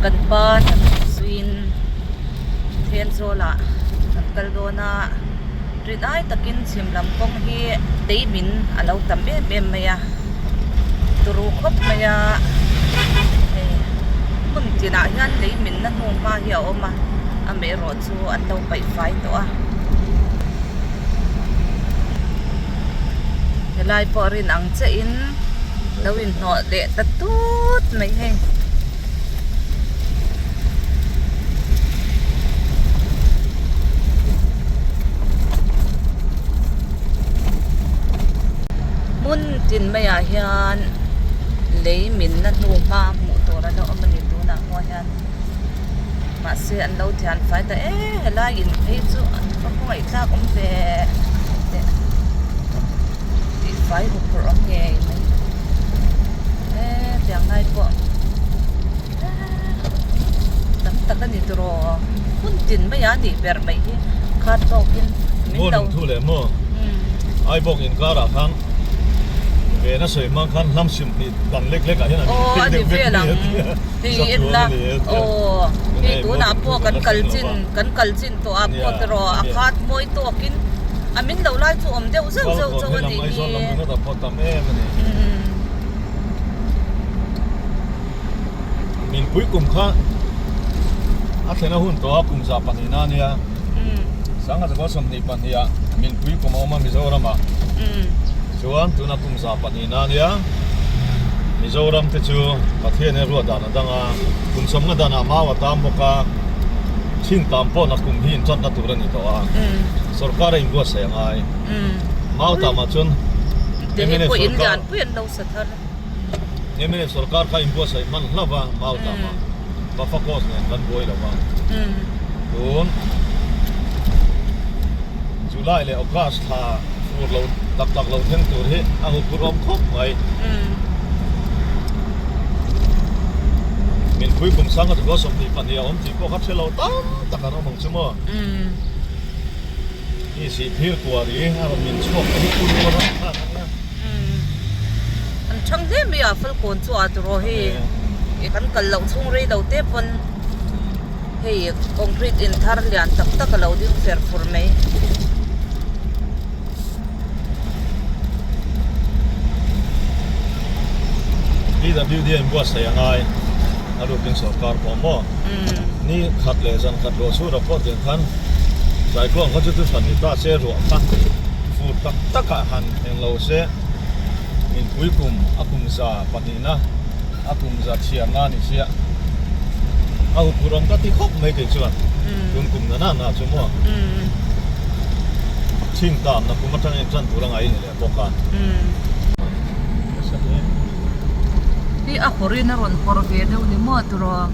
Kan pa hnathawk zuiin Thenzawl-ah kan kal dawn a, rin ai takin chhim lam kawng hi tei min a lo tam em em mai a, turu khawp mai a, hei hmun tinah hian lei minna hnu hma hi a awm a, amaherawh chu an lo paih fai tawh a. Helai pawh rin ang che in lo inhnawh leh ta tut mai hei. Hmun tin maiah hian lei minna hnu hma hmuh tur a la awm a ni tunah pawh hian mahse an lo thian fai ta e helai in phei chu an va khawngaih thlak awm ve teh tih fai huphurh awm ngei mai e tiang lai pawh tam tak a ni tawh hun tin mai a nih ber mai hi khat tawkin min lo thu leh maw Aibawk inkarah khan ve na sawi hmang khan hnam sim hnih dan lek lek ah hian an aw a ni vel ang hei en la aw hei tunah pawh kan kal chin kan kal chin tawh ah pawh tawh a khat mawi tawkin a min lo lai chu awm deuh zeuh zeuh chauh a nih hi. Minpui kum kha a thlen a hun tawh a kum za pahnihna a nia Sangha Chakua 22 ah minpui kum a awm a Mizoram ah chuan tuna kum za pahnihna a nia Mizoram te chu Pathian hian ruah dan a dang a kum sawmna dan ah mau a tam bawk a thin tam pawh na kum hi inṭanna tur a ni tawh a sorkar a inbuatsaih a ngai mau tam ah chuan mnf sorkar Mnf sorkar kha inbuatsaih hman hlauh a, mau tama Bafa Coast nen kan buai lo va. Tun July leh August thla fur lo tak tak lo thleng tur hi a huphurh awm khawp mai. Minpui kum sanga chu 22 a awm tih pawh kha hre lo tam tak an awm ang chu maw. Hi sihphir kuar i a rawn min chhuak te hi pu lu a rawn thlak a nia. An thang hle mai a Falkawn chu a tawh hei kan kal loh chhung rei lo te pawn hei concrete in thar lian tak tak a lo ding fer fur mai. PWD a inbuatsaih a ngai a rukin sorkar pawh maw ni khat leh zan khat ruah chhura pawh tiang khan Cyclone kha chu chu hran ni ta se ruah kha fur tak tak ah han eng lo se minpui kum a kum za pahnihna a kum za chhiarna a ni sia a huphurh awm ka ti khawp mai kei chuan tun kum na na chu maw chhing tam na kum atang in tan tur a ngai ni leh bawk a. Hi a hawrin a rawn hawr ve deuh ni maw tiraw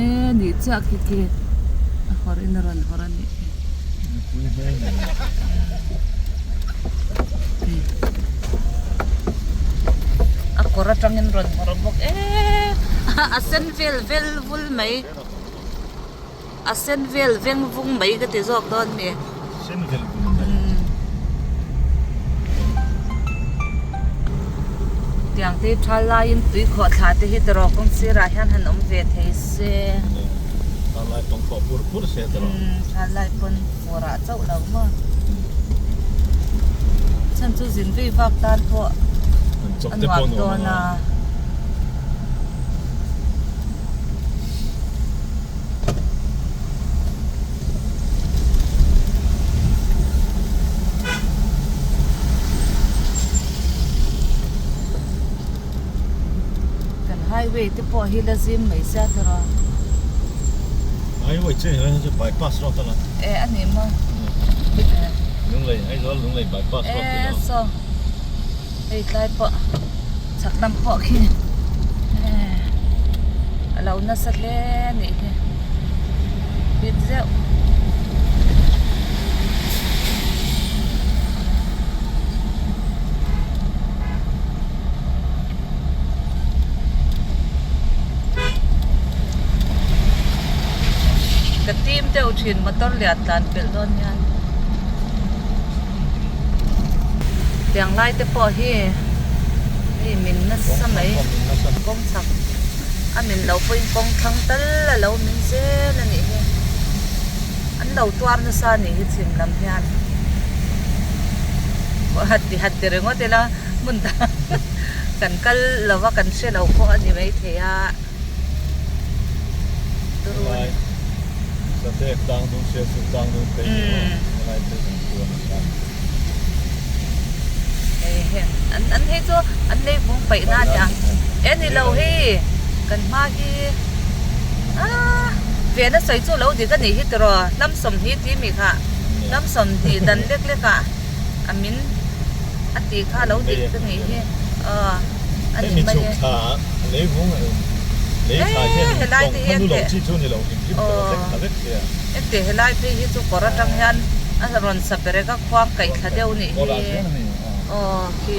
e nih chiah khi khi a hawrin a rawn hawr a nih hi. A kawr atangin rawn hawr bawk e a sen vel vel vul mai a sen vel veng vung mai ka ti zawk dawn mi. Sen vel vung mai. Tiang te tha laiin tui khawh thla te hi tawrh kawng sirah hian han awm ve thei se. Tha lai pawn khawh pur pur se tawrh. Tha lai pawn fur ah chauh lo maw. Chhan chu zin vei vak tan pawh a nuam dawn a. Kan highway te pawh hi la zim mai sia tawrh a. Highway che hi chu bypass road a la. E a ni maw. Lunglei Aizawl Lunglei bypass road E saw hei tlai pawh chhak lam pawh khi a lo nasa hle a nih hi bit zeuh. Ka tim deuh thin motor lian tlan pelh dawn hian tiang lai te pawh hi hei min nasa mai kawng chak. A min lo pawhin kawng thlang tal a lo min zel a nih hi. An lo tuar nasa a nih hi chhim lam hian. Han ti han ti ringawt ila hmun dang kan kal lo va kan hre lo pawh a ni maithei a. Helai Satek tlang dung Sialsuk tlang dung phei ni maw helai phei kan tuar nasa. Hei heng an an hei chu an lei vung paih na aniang e ni lo hei kan hma hi aaa vena sawi chu lo dik a nih hi tiraw hlam sawmhnih tih mi kha hlam sawmhnih dan lek lek ah a min a tih kha lo dik a nih hi aw a ni mai e. E helai te hi engte helai phei hi chu kawr atang hian a rawn sa perek a khuang kaih thla deuh nih hi aw khi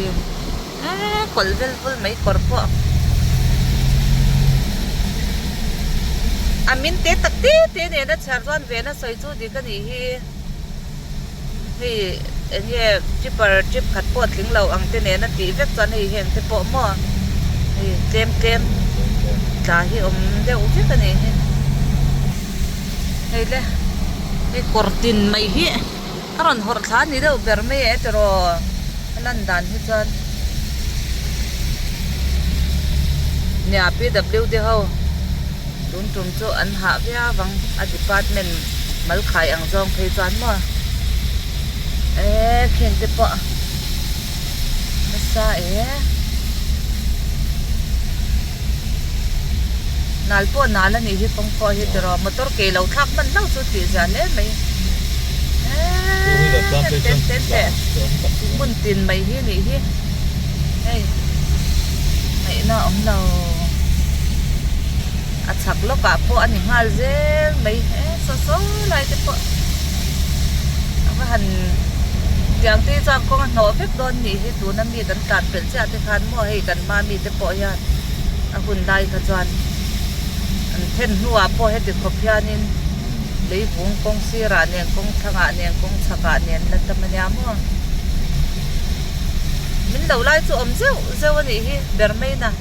e kawlh vel vul mai kawr pawh a min te tak te te nen a chhiar chuan vena sawi chu dik a nih hi. Hei eng nge tipper trip khat pawh tling lo ang te nen a tih vek chuan hei heng te pawh maw hei tlem tlem tla hi awm deuh vek a ni hi. Hei le hei kawr tin mai hi a rawn hawrh thla a ni deuh ber mai e tiraw a lan dan hi chuan nia PWD ho tun tum chu an hah viau ang a department. Mal khai ang zawng phei chuan maw eee kheng te pawh nasa e nal pawh nal a nih hi kawng pawh hi tiraw motor ke lo thlak hman hlauh chu tih zia hle mai eee ten ten te hmun tin mai hi nih hi hei ngaihna a awm lo. A chhak lawkah pawh a ni nghal zel mai e saw saw lai te pawh a va han tiang te hi chuan kawng a hnawh vek dawn nih hi tuna mi kan tlan pelh chiah te khan maw hei kan hma mi te pawh hian a hun lai kha chuan an then hnuah pawh heti khawp hianin leivung kawng sirah nen kawng thlangah nen kawng chhakah nen la tam a nia maw min lo lai chu awm zeuh zeuh a nih hi ber mai na.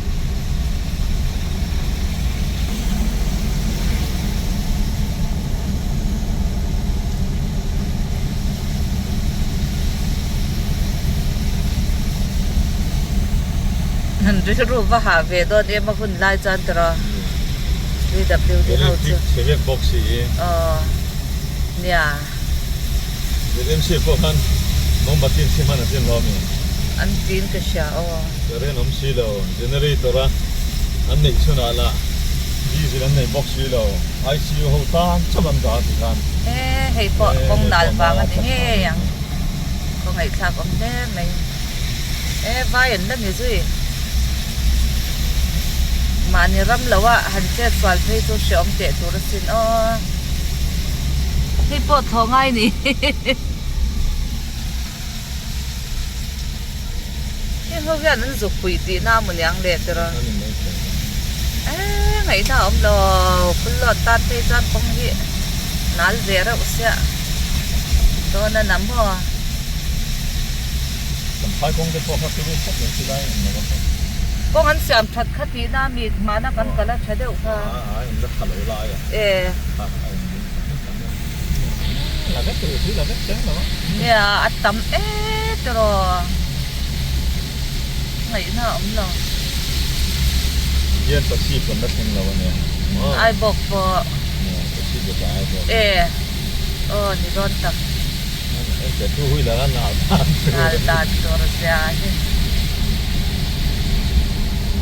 An rilru va hah ve dawn em a hun lai chuan tiraw PWD ho chu. Electric chhe vek bawk si hi. Aw nia. ZMC pawh khan mawmbati an chhi hman a chin hlawm i. An tin ka hria aw. Current awm si lo, generator a an neih chhunah lah diesel an nei bawk si lo, ICU ho tan chauh an dah ti khan. E hei pawh kawng nal vang a ni ngei ang, khaw ngaihthlak awm hle mai. E vai an la ni zui. Mahni ram lo a han chet sual phei chu hreawm teh tur asin aw. Hei pawh thlawh ngai ni. Heng ho hian an zuk pui tih na maw niang le tiraw. Eee ngaihna a awm lo full load tan phei chuan kawng hi nal ve reuh sia dawn a na maw. Champhai kawng te pawh kha turu khawp mai chu lai ang lo a. Kawng an siam that kha tih na mi hmana kan kal a tha deuh kha. A in la tha lo lai a. E. Kha a in min tha vek ang e. La vek tur hi la vek chiang lo a. Nia a tam e tiraw. Ngaihna a awm lo. Hian taxi kan la thleng lo a nia. Ai bawk pawh. Nia taxi te ka ai bawk. E. Aw ni dawn tak. Nal dan tur zia hi.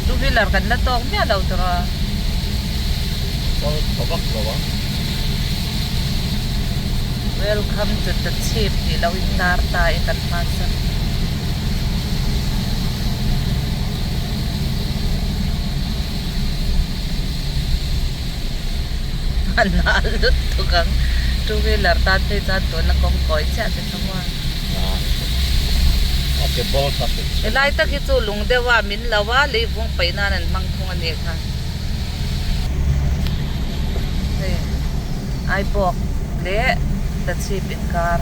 Two wheeler kan la tawk miah lo tur a. Welcome to the chhip tih lo in tar ta i kan hman sak. A nal lutuk ang two wheeler tan phei chuan tuna kawng kawi chiah te kha maw. Helai tak hi chu lung deuh a min lo a leivung paih nan an hmang thung a nih kha. Hei Aibawk leh Tachhip inkar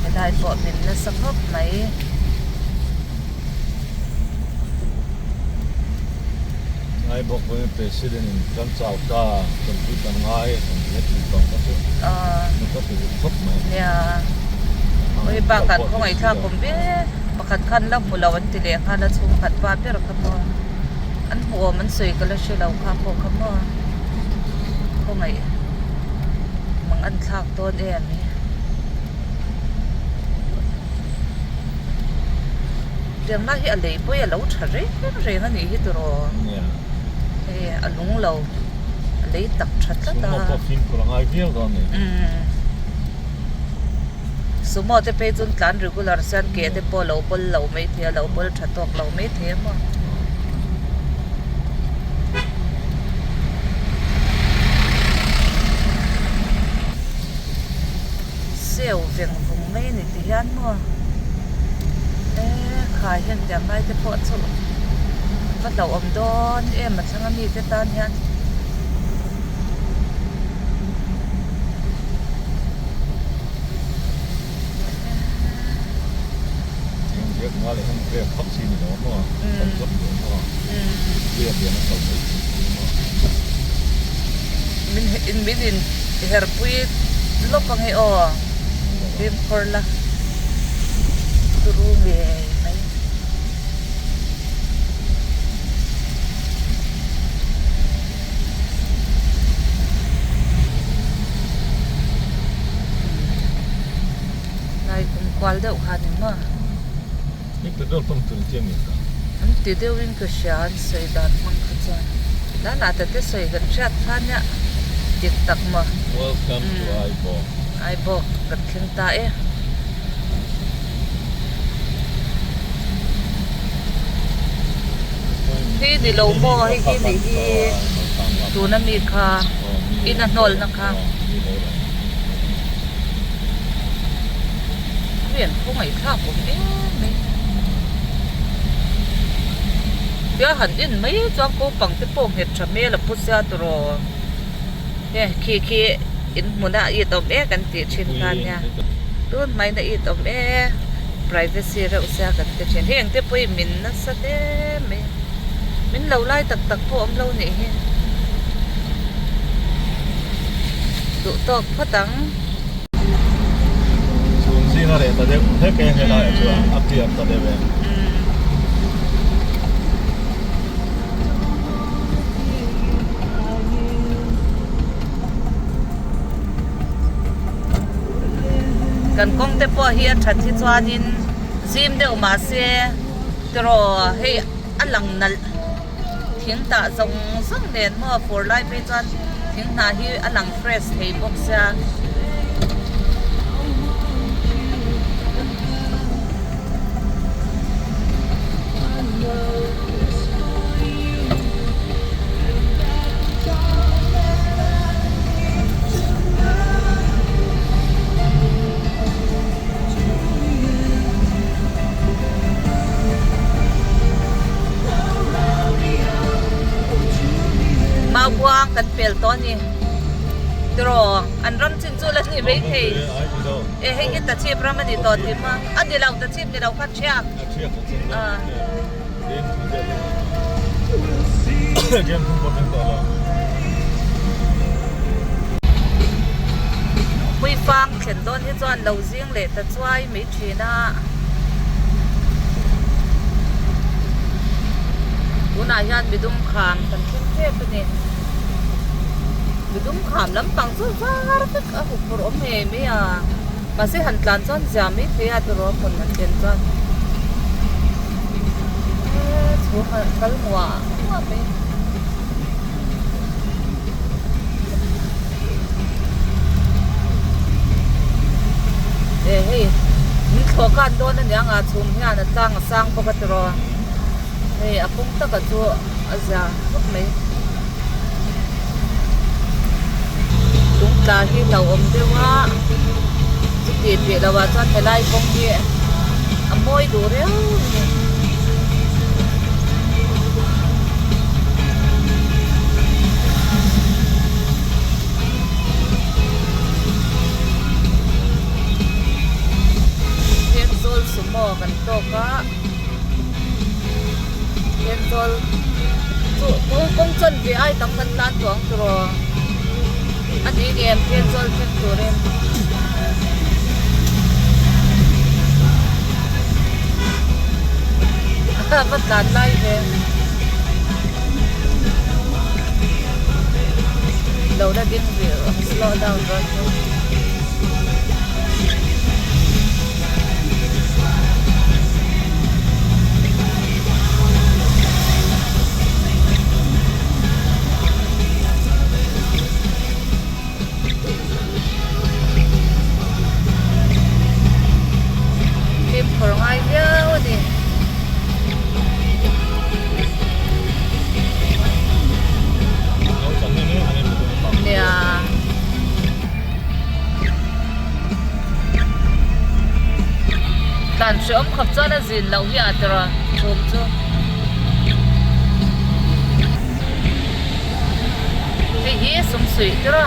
helai pawh min nasa khawp mai. Ngai bawk pawhin President in kan chau ta, tanpui kan ngai an ti a tih tawh kha chu nu ka ti duh khawp mai. Nia, ui bakah khawngaihthlak awm ve, pakhat khan la hmu lo an ti leh nghal a chhungkhat pa ber kha maw an hmuh awm an sawi ka la hre lo kha pawh kha maw khawngaih mang an thlak dawn em hi. Tiangna hi a lei pawi a lo tha reng reng a nih hi tiraw hei a lung lo a lei tak tha tlat a. Sumo pawh fimkhur a ngai viau dawn a ni. Sumo te phei chuan tlan regular chuan ke te pawh a lo bawl lo mai thei a lo bawl tha tawk lo mai thei a maw. Seu veng vung mai a ni ti hian maw eee khai hian tiang lai te pawh chu va hlauhawm dawn em a thlang a mi te tan hian. Min min in herpui lawk ang e aw fimkhur la turu ngei mai. Lai kum kual deuh kha ni maw. Hei petrol pump tur chiang ni ta. An ti deuhin ka hria an sawi dan hmang kha chuan la la ta te sawi kan hriat kha nia dik tak maw. Welcome to Aibawk. Aibawk kan thleng ta e. Hi ni lo maw hei hi nih hi tuna mi kha in a hnawl na kha. Rian khawngaihthlak awm em mai. Tia han en mai chuan kopang te pawh nghet tha hmel a pu sia tawrh he khi khi in hmun a it awm ek an tih thin kha nia tun hmain a it awm e privacy reuh sia kan ti thin heng te pawhin min nasa hle mai min lo lai tak tak pawh awm lo nih hi duh tawk phawt ang. Chhun zinga reh ta deuh hlek e helaiah chuan a piak ta deuh e. Kan kawng te pawh hi a that hi chuanin zim deuh mahse tiraw hei a lang nalh thing tah zawng zawng nen maw fur lai phei chuan thing hnah hi a lang fresh thei bawk sia. Maubuang kan pel tawh a ni tiraw an ram chin chu la ni mai thei e hei hi tachhip ram a ni tawh tih maw a ni lo tachhip ni lo kha thiak Puifang thlen dawn hi chuan lo zing leh ta chuai mai thin a. Tunah hian midum kham kan thleng tep a ni. Midum kham lampang chu var vek a huphurh awm ngei mai a. Mahse han tlan chuan zia mai thei a tiraw hmun an ken chuan eee chhung a kal muah muah mai. E hei min thlawh khan dawn a niang a chhum hian a tlang a sang bawk a tiraw hei a kawng taka chu a zia khawp mai. Lung tla hi hlauhawm deuh a chuti tih loh ah chuan helai kawng hi a mawi duh riau a ni. Thenzawl sumo kan tawk a thenzawl chu kawng. Ve ai tam kan tlan tawh ang turaw? A ni ngem Thenzawl thleng turin. Va tlan lai ve. Lo la ding rih slow down dawn chu. Fimkhur ngai viau a ni. Nia. Tlan hreawm khawp chuan a zin loh hi a tawrh a chhum chu. Hei hi sum suih tir a.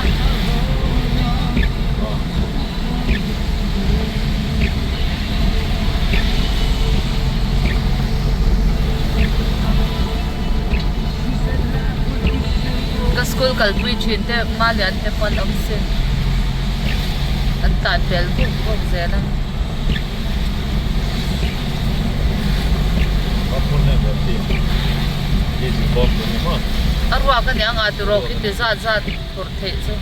Ka school kalpui thin te Malian te pawh an awm sin. An tlan fel vuk vuk zel a. A ruak a nia nga tiraw khi ti zat zat phurh theih chu.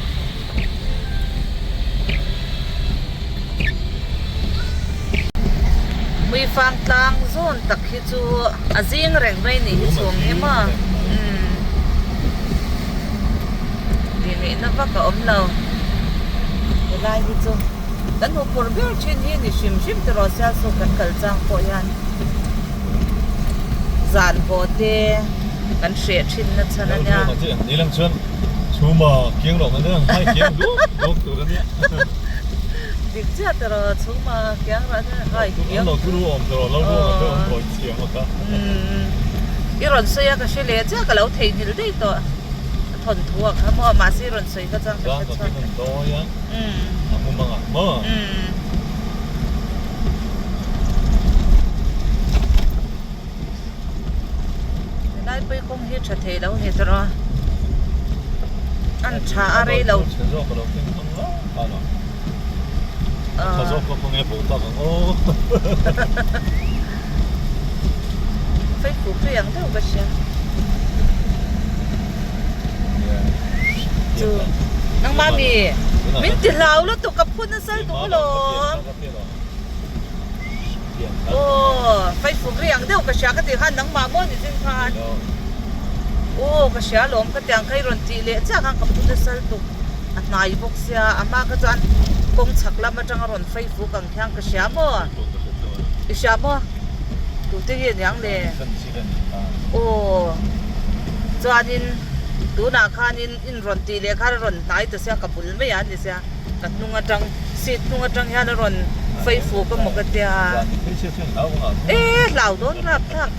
Muifang tlang zawn tak hi chu a zing reng mai nih hi chhum hi maw umm tih ngaihna vak a awm lo helai hi chu kan hmu phur ber thin hi ni hrim hrim te rawh sialsuk kan kal chang pawh hian zan haw te kan hreh thin na chhan a nia. Chhuma kiang rawh ania hai kiang duak duak tur ania. Dik chiah ta rawh chhuma kiang rawh ania hai kiang. An lo thu awm ta rawh lo ruang ah te awm tawi chiang a ka. I rawn sawi a ka hre leh chiah ka lo theihnghilh daih tawh a thawnthu ah kha maw mahse i rawn sawi kha chuan ka hre chhuak. Zang ka dawi a a mu mang ah maw. Helai pui kawng hi tha thei lo ni tawh a, an tha a rei lo. Feifuk hi ang deuh ka hria. Chu nangmah mi min ti hlau lutuk ka phun nasa lutuk alawm. Aw faifuk ri ang deuh ka hria ka tih khan nangmah maw ni zing khan aw ka hria alawm ka tiang kha i rawn tih leh chiah khan ka pu nasa lutuk a hnai bawk sia a hma kha chuan kawng chhak lam atanga rawn faifuk ang khian ka hria maw i hria maw tute hi aniang le aw chuanin tunah khanin in rawn tih leh khan a rawn hnai ta sia ka bul mai a ni sia. Ka hnung atang seat hnung atang hian a rawn fei fuk emaw ka tia. E hlau dawn rap thlak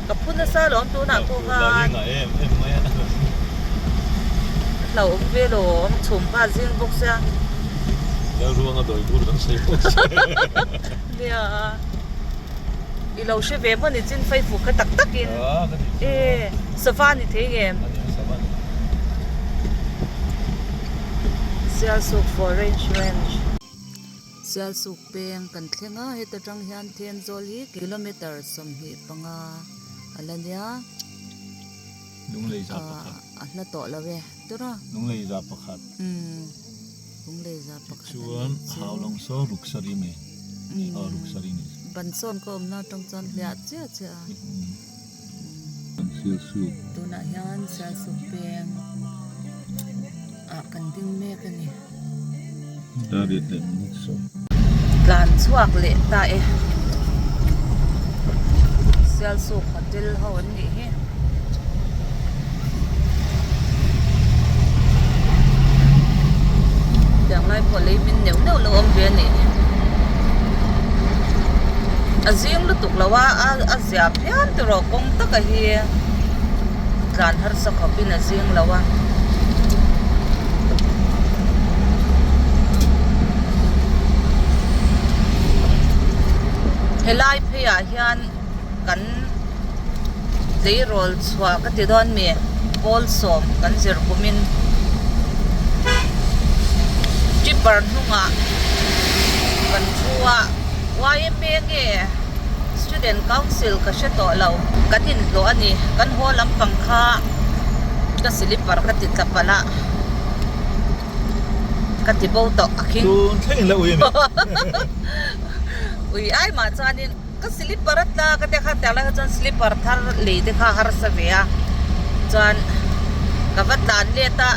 ka phu nasa alawm tunah pawh khan. Hlau awm ve lo awm chhum kha a zing bawk sia. Nia i lo hre ve maw ni chin fei fuk kha tak tak in e sava ni thei ngem. Sialsuk for range range. Sialsuk peng kan thleng a heta tang hian Thenzawl hi kilometer 25 a la nia. Lunglei za pakhat. A hla tawh lo e tur a. Lunglei za pakhat. Umm Lunglei za pakhat. Chuan Haulawng saw Ruksari me. Aw Ruksari ni. Bansawn ka awmna atang chuan hliah chiah chiah a. Sialsuk. Tunah hian Sialsuk peng ah kan ding mek a ni. Tlan chhuak leh ta e. Sialsuk hotel ho an nih hi. Tiang lai pawh lei min neuh neuh lo awm ve a nih hi. A zing lutuk lo a a zia phian tiraw kawng taka hi tlan harsa khawpin a zing lo a. Helai pheiah hian kan tleirawl chhuah ka ti dawn mi? Pawl sawm kan zir kumin tipper hnungah kan thu a YMA nge student council ka hre tawh lo kan inhlawh a ni kan haw lampang kha ka slipper ka ti tla palh a ka ti bo tawh a khing Tun thleng in la ui a ni. Ui ai mah chuanin. Ka slipper a tla ka tia kha tiang lai kha chuan slipper thar lei te kha harsa ve a chuan ka va tlan let a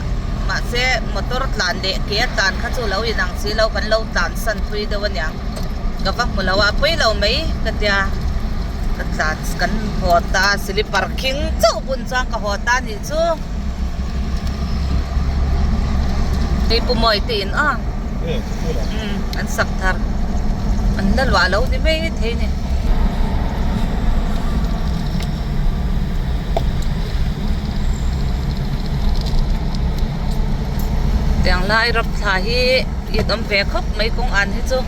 mahse motor tlan leh ke a tlan kha chu lo inang si lo kan lo tlan san thui deuh aniang ka va hmu lo a pawi lo mai ka tia ka tlan kan haw ta a slipper khing chauh bun chuan ka haw ta anih chu hei pu mawi te in a. Umm an sak thar an la luah lo ni mai thei a ni. Tiang lai ram thla hi it awm ve khawp mai kawng an hi chu.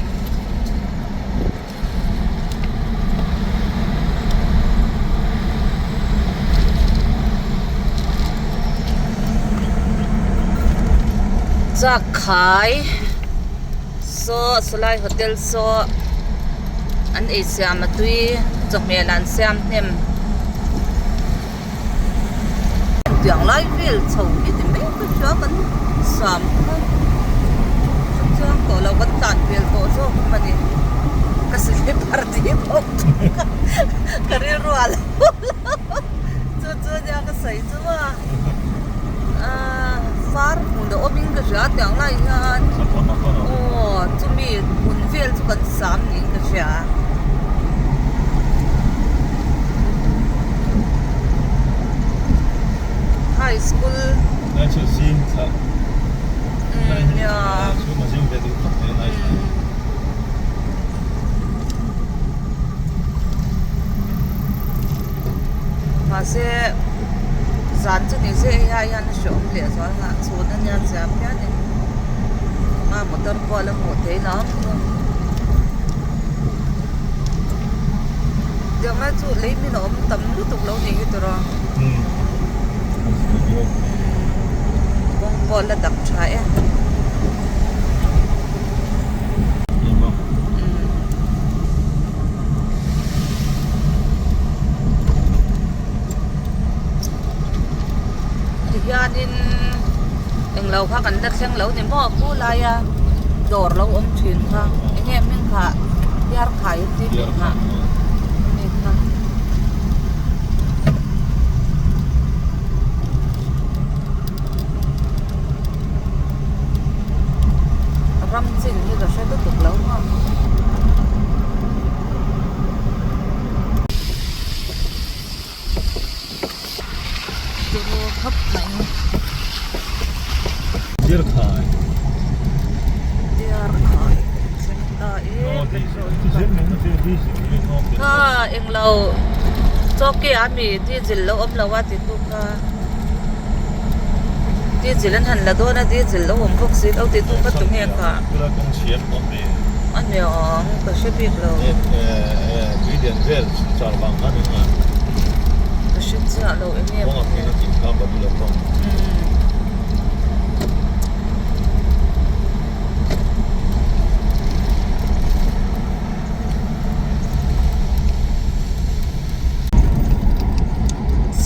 Chak khai saw sawlai hotel saw an ei siam a tui chawhmeh lah an siam hnem tiang lai vel chho hi ti mai ka hria kan sam kha chuang tawh lo kan tlan vel tawh zawk a ni ka slipper tih bawk ka rilru a lo chu chu nia ka sawi chu a far hmun a awm in ka hria tiang lai hian aw chumi hmun vel chu kan sam niin ka hria. High school mahse zan chu ni se hei ai hian a hreawm leh zual nghah chhun a nia zia phian in a motor pawh a la hmuh theih lo tiang lai chu lei hmin a awm tam lutuk lo nih hi tur a kawng pawh a la dak tha e. Tihianin englo kha kan la thleng lo ni maw khu laia dawr lo awm thin kha enge hming kha hiar khai an tih hming kha ani kha. Ram chin hi ka hre lutuk lo maw. Turu khawp mai. Diar khai. Diar khai thleng ta e petrol pump. Kha englo chawki ah mi diesel lo awm lo a ti tu kha diesel an han la dawn a diesel lo awm bawk si lo ti tu kha tunge kha. A niang ka hre bik lo. Ka hre chiah lo eng nge maw ni.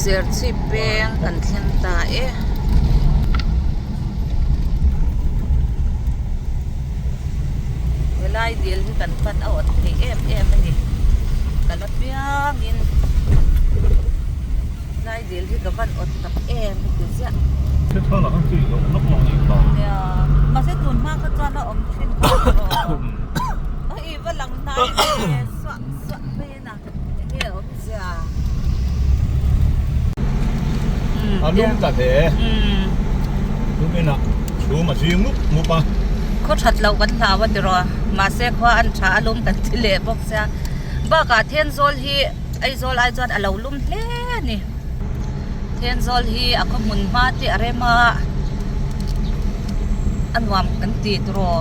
Serchhip peng kan thleng ta e. Helai dil hi kan pan a awt thei em em a ni ka la piangin helai dil hi ka van awt tak em a ti ziah. Nia mahse tun hma kha chuan a awm thin kha a rawh a i va lang hnai ve suah suah mai a na enge a awm zia. A lum ta hle. Lum inah chhum a zing mup mup a. Khaw that loh kan hlau a tiraw. Mahse khua an tha a lum kan ti leh bawk sia. Bakah Thenzawl hi Aizawl ai chuan a lo lum hle a ni. Thenzawl hi a khaw hmun hma te a rem a, a nuam kan ti tiraw.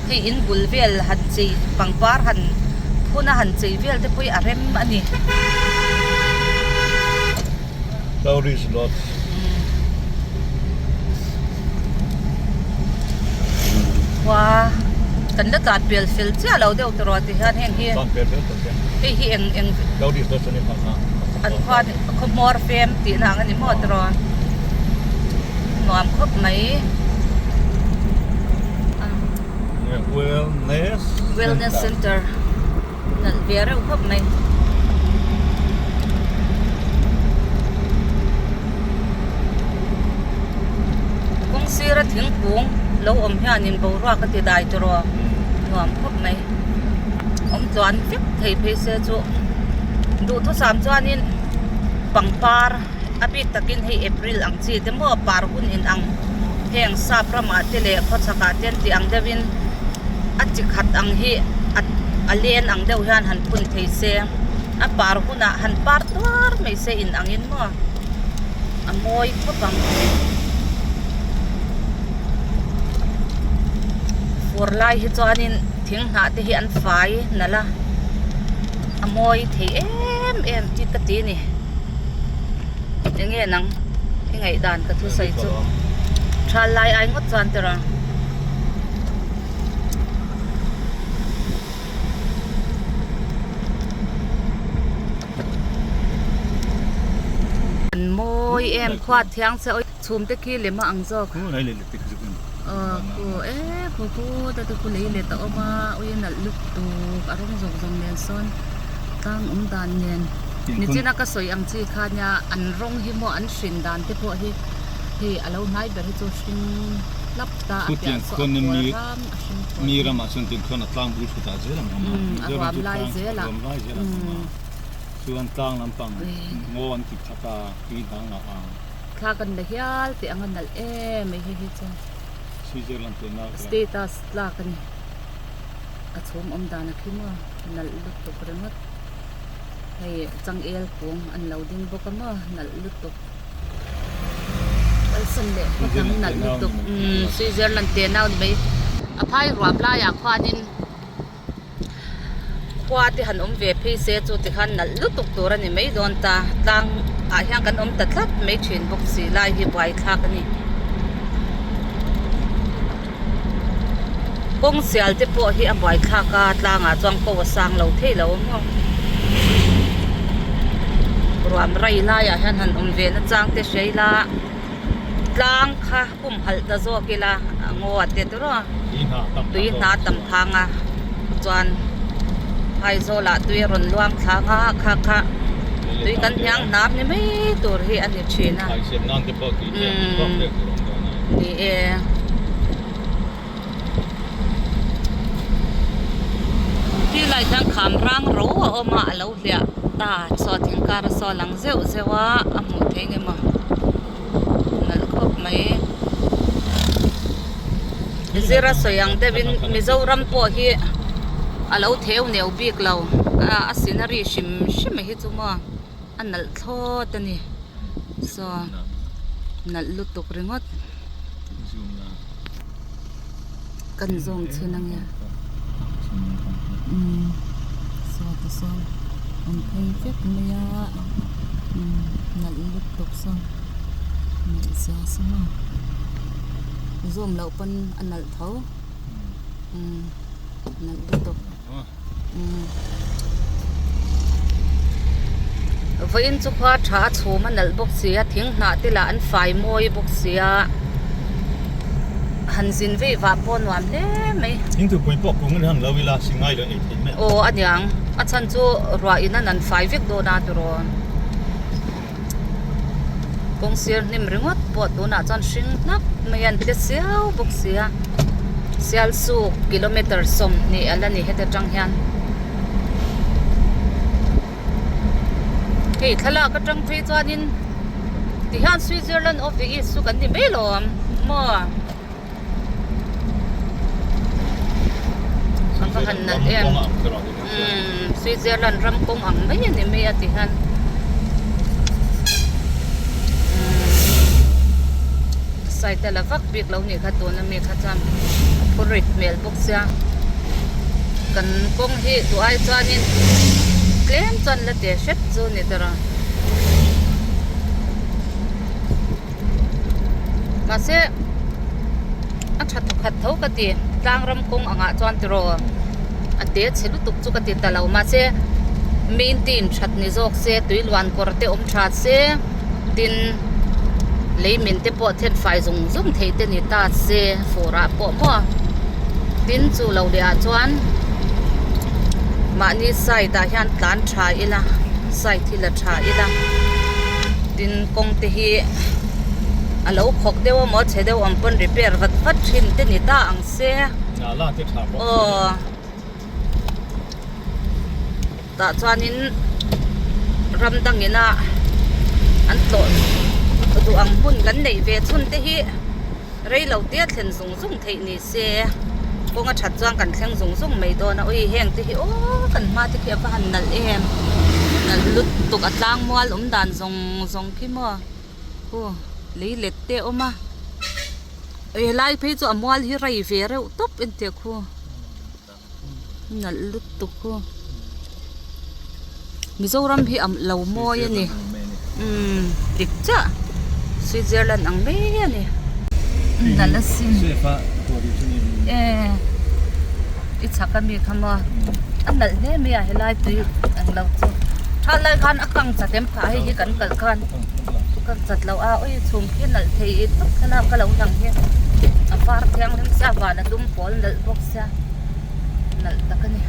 Hei in bul vel han chei pangpar han phun a han chei vel te pawh hi a rem a ni. Tourist lodge. Kan la tlan pel fel chiah lo deuh tawh ti hian heng hi hei hi eng eng an khua khaw hmawr fem tihna ang a ni maw tawh nuam khawp mai wellness center nalh ve reuh khawp mai. Kawng sira thingkung lo awm hianin boruak a ti dai tawh nuam khawp mai. Awm tluan vek thei phei se chu duhthusam chuanin pangpar a bik takin hei April ang chi te maw par hun in ang heng sap ramah te leh khawchhakah te an tih ang deuhin a chi khat ang hi a a len ang deuh hian han phun thei se a par hunah han par tuar mai se in angin maw a mawi khawp ang. Fur lai hi chuanin thing hnah te hi an fai nalh a a mawi thei em em hi ka ti a ni. Enge nang i ngaihdan ka thusawi chu thal lai ai ngawt chuan tawrh a. An mawi em khua thiang che awi chhum te khi lem a ang zawk aw khu e khu khu te te khu lei let a awm a ui a nalh lutuk a rawng zawng zawng nen sawn tlang awm dan nen nichina ka sawi ang chi kha nia an rawng hi maw an hrin dan te pawh hi hei a lo hnai ber hi chu hring hlap ta a piah saw a pawl ram a hring pawl mi ramah chuan tin khuan a tlang bul thut ah zel an awm a a ruam lai zel a ruam lai zel an awm a chuan tlang lampang ngaw an ti khat a tui hnang ah a thla kan la hial teh ang a nalh em mai hei hi chu Switzerland te nau status tlak a ni a chhum awm dan a khi maw nalh lutuk ringawt hei changel kung an lo ding bawk a maw nalh lutuk. Kalsan leh phawt ang nalh lutuk umm Switzerland te nau ni mai a phai ruam laiah khuanin khua te han awm ve phei se chu tikhan nalh lutuk tur a ni mai dawn ta tlang ah hian kan awm ta tlat mai thin bawk si lai hi buaithlak a ni kawng sial te pawh hi a buaithlak a tlangah chuan ko a sang lo thei lo maw ruam rai laiah hian han awm ve na chang te hria ila tlang kha pumhalh ta zawk ila a ngaw a te tur a tui hna tam thang a chuan phaizawl ah tui a rawn luang thlang a kha kha tui kan hniang hnam ni mai tur hi a ni thin a umm ni e. Ti lai hian kham rang ro a awm a a lo hliah ta saw thing kar a saw lang zeuh zeuh a a hmuh theih nge maw nalh khawp mai zira sawi ang deuh in Mizoram pawh hi a lo theu neu bik lo a scenery hrim hrim hi chu maw a nalh thlawt a ni saw nalh lutuk ringawt. Kan zawm chhin a nia umm saw te sawn an phei vek mai a umm nalh lutuk sawn nalh zia saw maw zoom loh pawn a nalh tho umm nalh lutuk umm vawiin chu khua tha a chhum a nalh bawk si a thing hnah te lah an fai mawi bawk si a han zin vei vah pawh nuam hle mai. Thingthupui pawh kung in han lo ila si ngai lo ei thei mai ang. Aw a niang a chhan chu ruah in an an fai vek dawn a tiraw kawng sir hnim ringawt pawh tunah chuan hring hnap mai a an tle siau bawk si a Sialsuk kilometer 20 a la ni heta tang hian hei thlalak atang phei chuanin tihian Switzerland of the East chu kan ni mai lo ang maw a va han nalh em umm Switzerland ram kawng ang mai a ni mai a tihian umm side a la vak bik lo nih kha tuna mi kha chuan a phur rit hmel bawk sia kan kawng hi duh ai chuanin tlem chuan la teh hrep chu ni tawh a mahse. A tha thawkhat tho ka ti. Tlangram kawng angah chuan tiraw a te chhe lutuk chu ka ti ta lo. Mahse maintain that ni zawk se, tui luan kawr te awm tha se, tin lei min te pawh then fai zung zung theih te ni ta se fur ah pawh maw. Tin chu lo leh ah chuan mahni side ah hian tlan tha ila side hi la tha ila tin kawng te hi a lo khawk deuh a maw chhe deuh ang pawn repair vat vat thin te ni ta ang se aw tah chuanin ram dangin a an tlawh duh ang hmun kan neih ve chhun te hi rei lo te a thlen zung zung theih ni se kawng a that chuan kan thleng zung zung mai dawn a ui heng te hi aw kan hma te khi a va han nalh em nalh lutuk a tlang mual awm dan zawng zawng khi maw khu lei let te a awm a helai phei chu a mual hi rei ve reuh tawp entir khu nalh lutuk khu Mizoram hi a lo mawi a ni umm dik chiah Switzerland ang mai a ni nalh asin e i chhak ami kha maw a nalh hle mai a helai tui ang lo chu tha lai khan a kang chat em phah hei hi kan kalh khan kang chat loh a awi chhum khi nalh thei tawp thlalak ka lo lang hi a var thianghlim sia van a dum pawl nalh bawk sia nalh tak a ni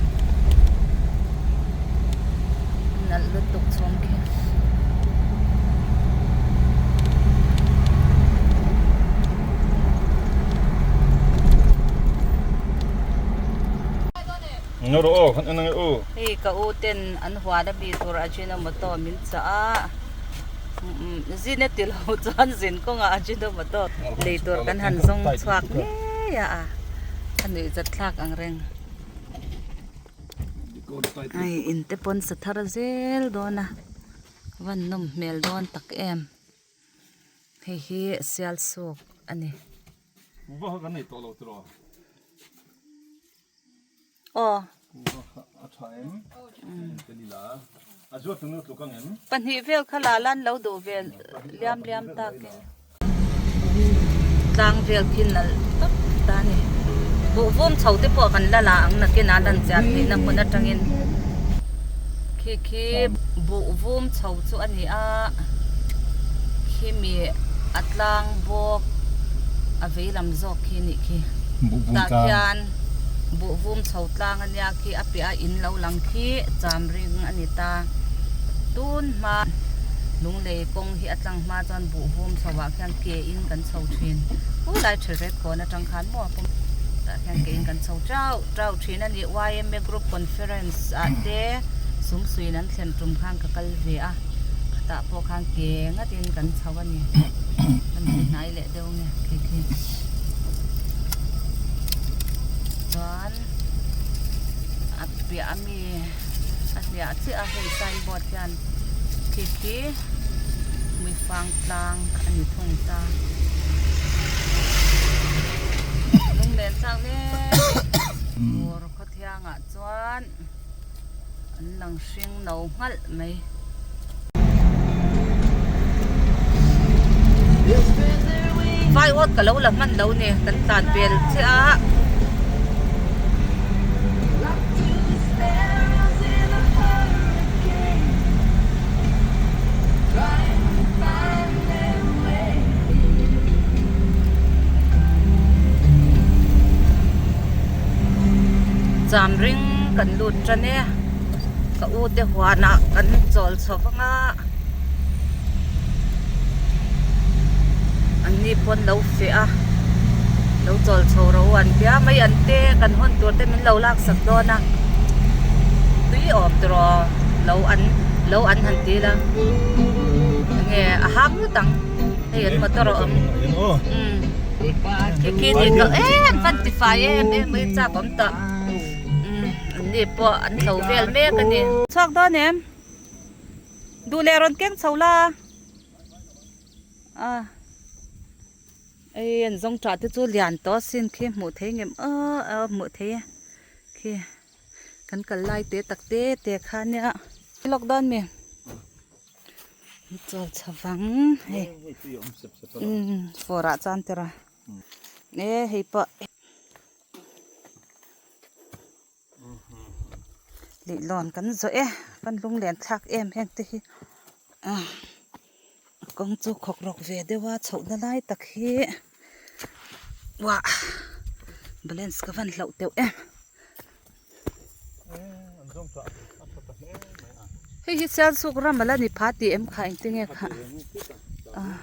nalh lutuk chhum khi. Hei ka u ten an huan a bi tur Ajinomoto min chah a zin a ti lo chuan zin kawngah Ajinomoto lei tur kan han zawng chhuak ngei a a nuih zat thlak ang reng hei in te pawn sa thar zel dawn a van nawm hmel dawn tak em hei hi sial suk a ni. Aw. Pahnih vel kha la lan lo duh ve liam liam takin. Tlang vel khi nalh tak ta a ni. Buh vum chho te pawh kan la la ang nakin a lan chian theihna hmun atangin. Khi khi buh vum chho chu a ni a. Khimi a tlang bawk a vei lam zawk khi nih khi. Tah khian. Buh vum chho tlang a nia khi a piah a in lo lang khi cham ring a ni ta. Tun hma lunglei kawng hi a tlang hma chuan buh vum chho ah khian ke in kan chho thin. Pu lai tha rek hawn atang khan maw pawm tah khian ke in kan chho chau chau thin a ni. Yma group conference ah te sumsuiin an thlen tum khan ka kal ve a khatah pawh khan ke ngat in kan chho a ni. Kan ti hnai leh deuh nge khi khi. Chuan a piah ami a hliah chiah a hei signboard hian khi khi hmuifang tlang a ni thung ta lunglen chak hle bur khawthiang ah chuan an lang hring no nghalh mai. Vai awt ka lo la hman lo ni kan tlan pel chiah a. Cham ring kan lut tan e. Ka u te huanah kan chawl chho vang a an ni pawn lo feh a lo chawl chho ro an tia mai an te kan hawn tur te min lo lak sak dawn a tui awm tiraw lo an lo an han ti la enge a hang ngawt ang hei an motor a awm umm khi khi ni ka em fan ti fai em em mai chak awm tawh. An ni pawh an hlo vel mek a ni. Chhuak dawn em? Duh leh rawn keng chho la. A ei an zawng tah te chu lian tawh sin khi hmuh thei ngem aw a hmuh thei e khi kan kal lai te tak te te kha nia. Lawk dawn mi? Chawl chho vang hei umm fur ah chuan tira. E hei pawh Lihlawn kan zawh e kan lunglen thlak em heng te hi ah kawng chu khawk rawk ve deuh a chhohna lai tak hi uah balance ka van hlauh teuh em. Hei hi Sialsuk ram ala ni pha tih em kha engtinge kha ah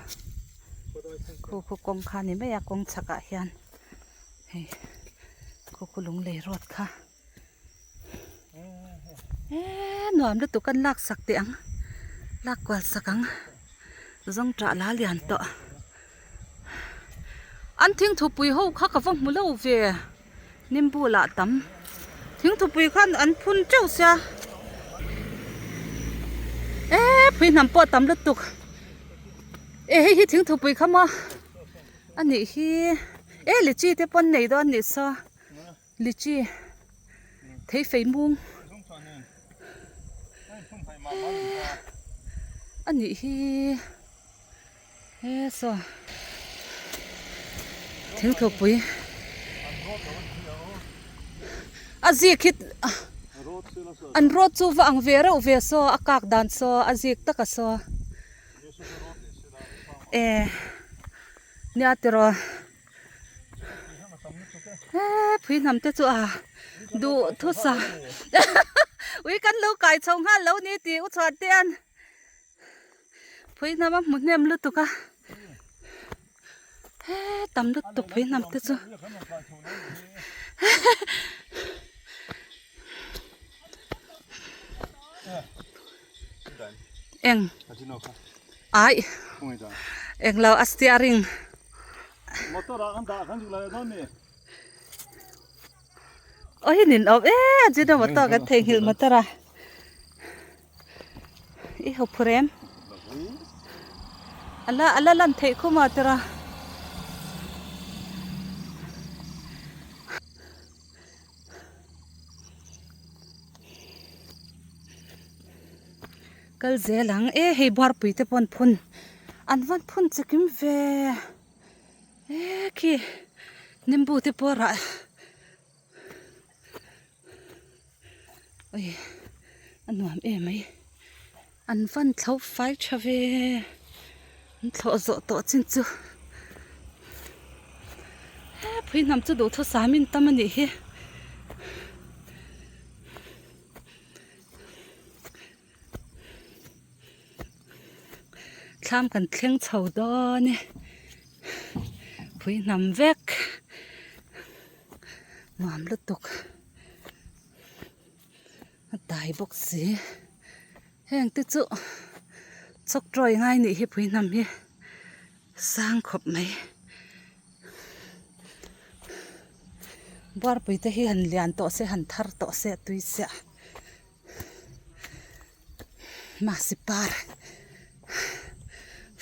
khu khu kawng kha ni mai a kawng chhakah hian. Hei khu khu lung lei rawt kha eee nuam lutuk an lak sak teh ang lak kual sak ang zawng tah la lian tawh an thingthupui ho kha ka va hmu lo ve nimbu lah tam thingthupui khan an phun teuh sia eee phui hnam pawh tam lutuk e hei hi thingthupui kha maw. A nih hi e lichi te pawn nei dawn nih saw lichi thei fei mung a nih hi he saw thingthupui a zik hi an rawt chu va ang ve reuh ve saw a kak dan saw a zik tak a saw. E nia tiraw he phui hnam te chu a duh thusa ui kan lo kai chho nghal lo ni tih u chhuan te an phui hnam a hmu hnem lutuk a he tam lutuk phui hnam te chu. Eng ai eng lo a steering ôi nin awm e a zin a motor kan theihnghilh motor a i ho phur em ala ala lan theih khum a tira. Kal zel ang e hei buarpui te pawh an phun an van phun chikim ve e khi nimbu te pawh rah ui a nuam em mai an van thlo fai tha ve an thlawh zawh tawh chin chu he phui hnam chu duhthusam in tam a nih hi. Thlam kan thleng chho dawn e phui hnam vek nuam lutuk a dai bawk si heng te chu chawk tawi ngai nih hi phui hnam hi sang khawp mai. Buarpui te hi han lian tawh se han thar tawh se a tui chiah mahse par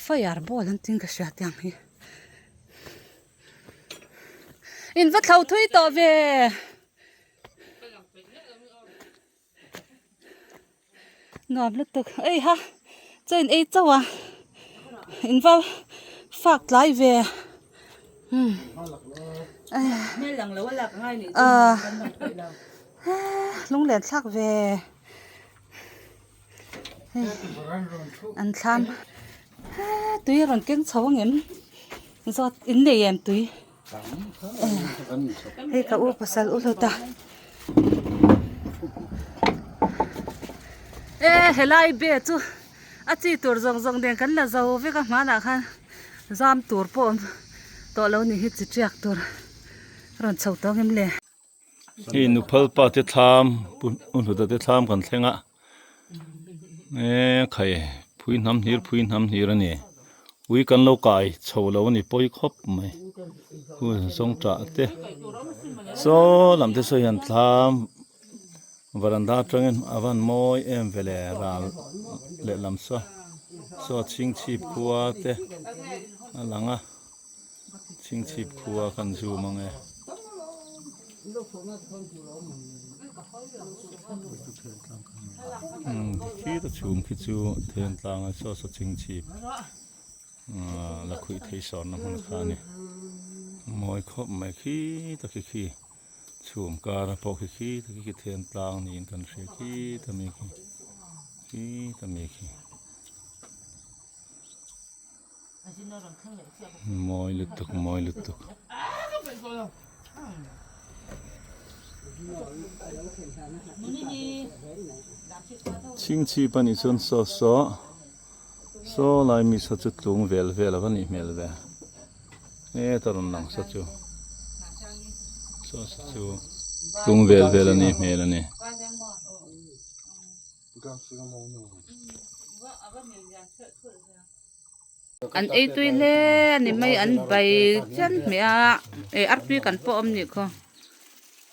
fire ball an tin ka hria tiang hi in va thlo thui tawh ve. Nuam lutuk ei ha chaw in ei chauh a in va fak tlai ve umm ah lunglen thlak ve hei an thlam tui a rawn keng chho ang em zawt in nei em tui. Hei ka u pasal u hlut a e helai be chu a chi tur zawng zawng nen kan la zo vek a hmanah khan zam tur pawh awm tawh lo ni hi chi tiak tur a rawn chho tawng em le. Hei nuphal pa te thlam u hluta te thlam kan thleng a e khai phui hnam hlir phui hnam hlir a ni ui kan lo kai chho lo a ni pawi khawp mai hun zawng tah te saw lam te saw hian thlam varanda atangin a van mawi em ve le ral lehlam saw saw chhingchhip khua te a lang a. Chhingchhip khua kan zoom ang e. Khi ta chhum khi chu Thentlang a saw saw chhingchhip la khuih thei sawn na hmun kha a ni. Mawi khawp mai khi ta khi khi chhum kara pawh khi khi ta khi khi then tlang niin kan hria khi ta mi khi khi ta mi khi. Mawi lutuk mawi lutuk. Chhingchhip a nih chuan saw saw saw lai mi saw chu tlung vel vel a va nih hmel ve heta rawn lang sa chu saw saw chu tlung vel vel a nih hmel a ni. An ei tui hle a ni mai an bai chian hmeh a eh artui kan pawh awm nih khaw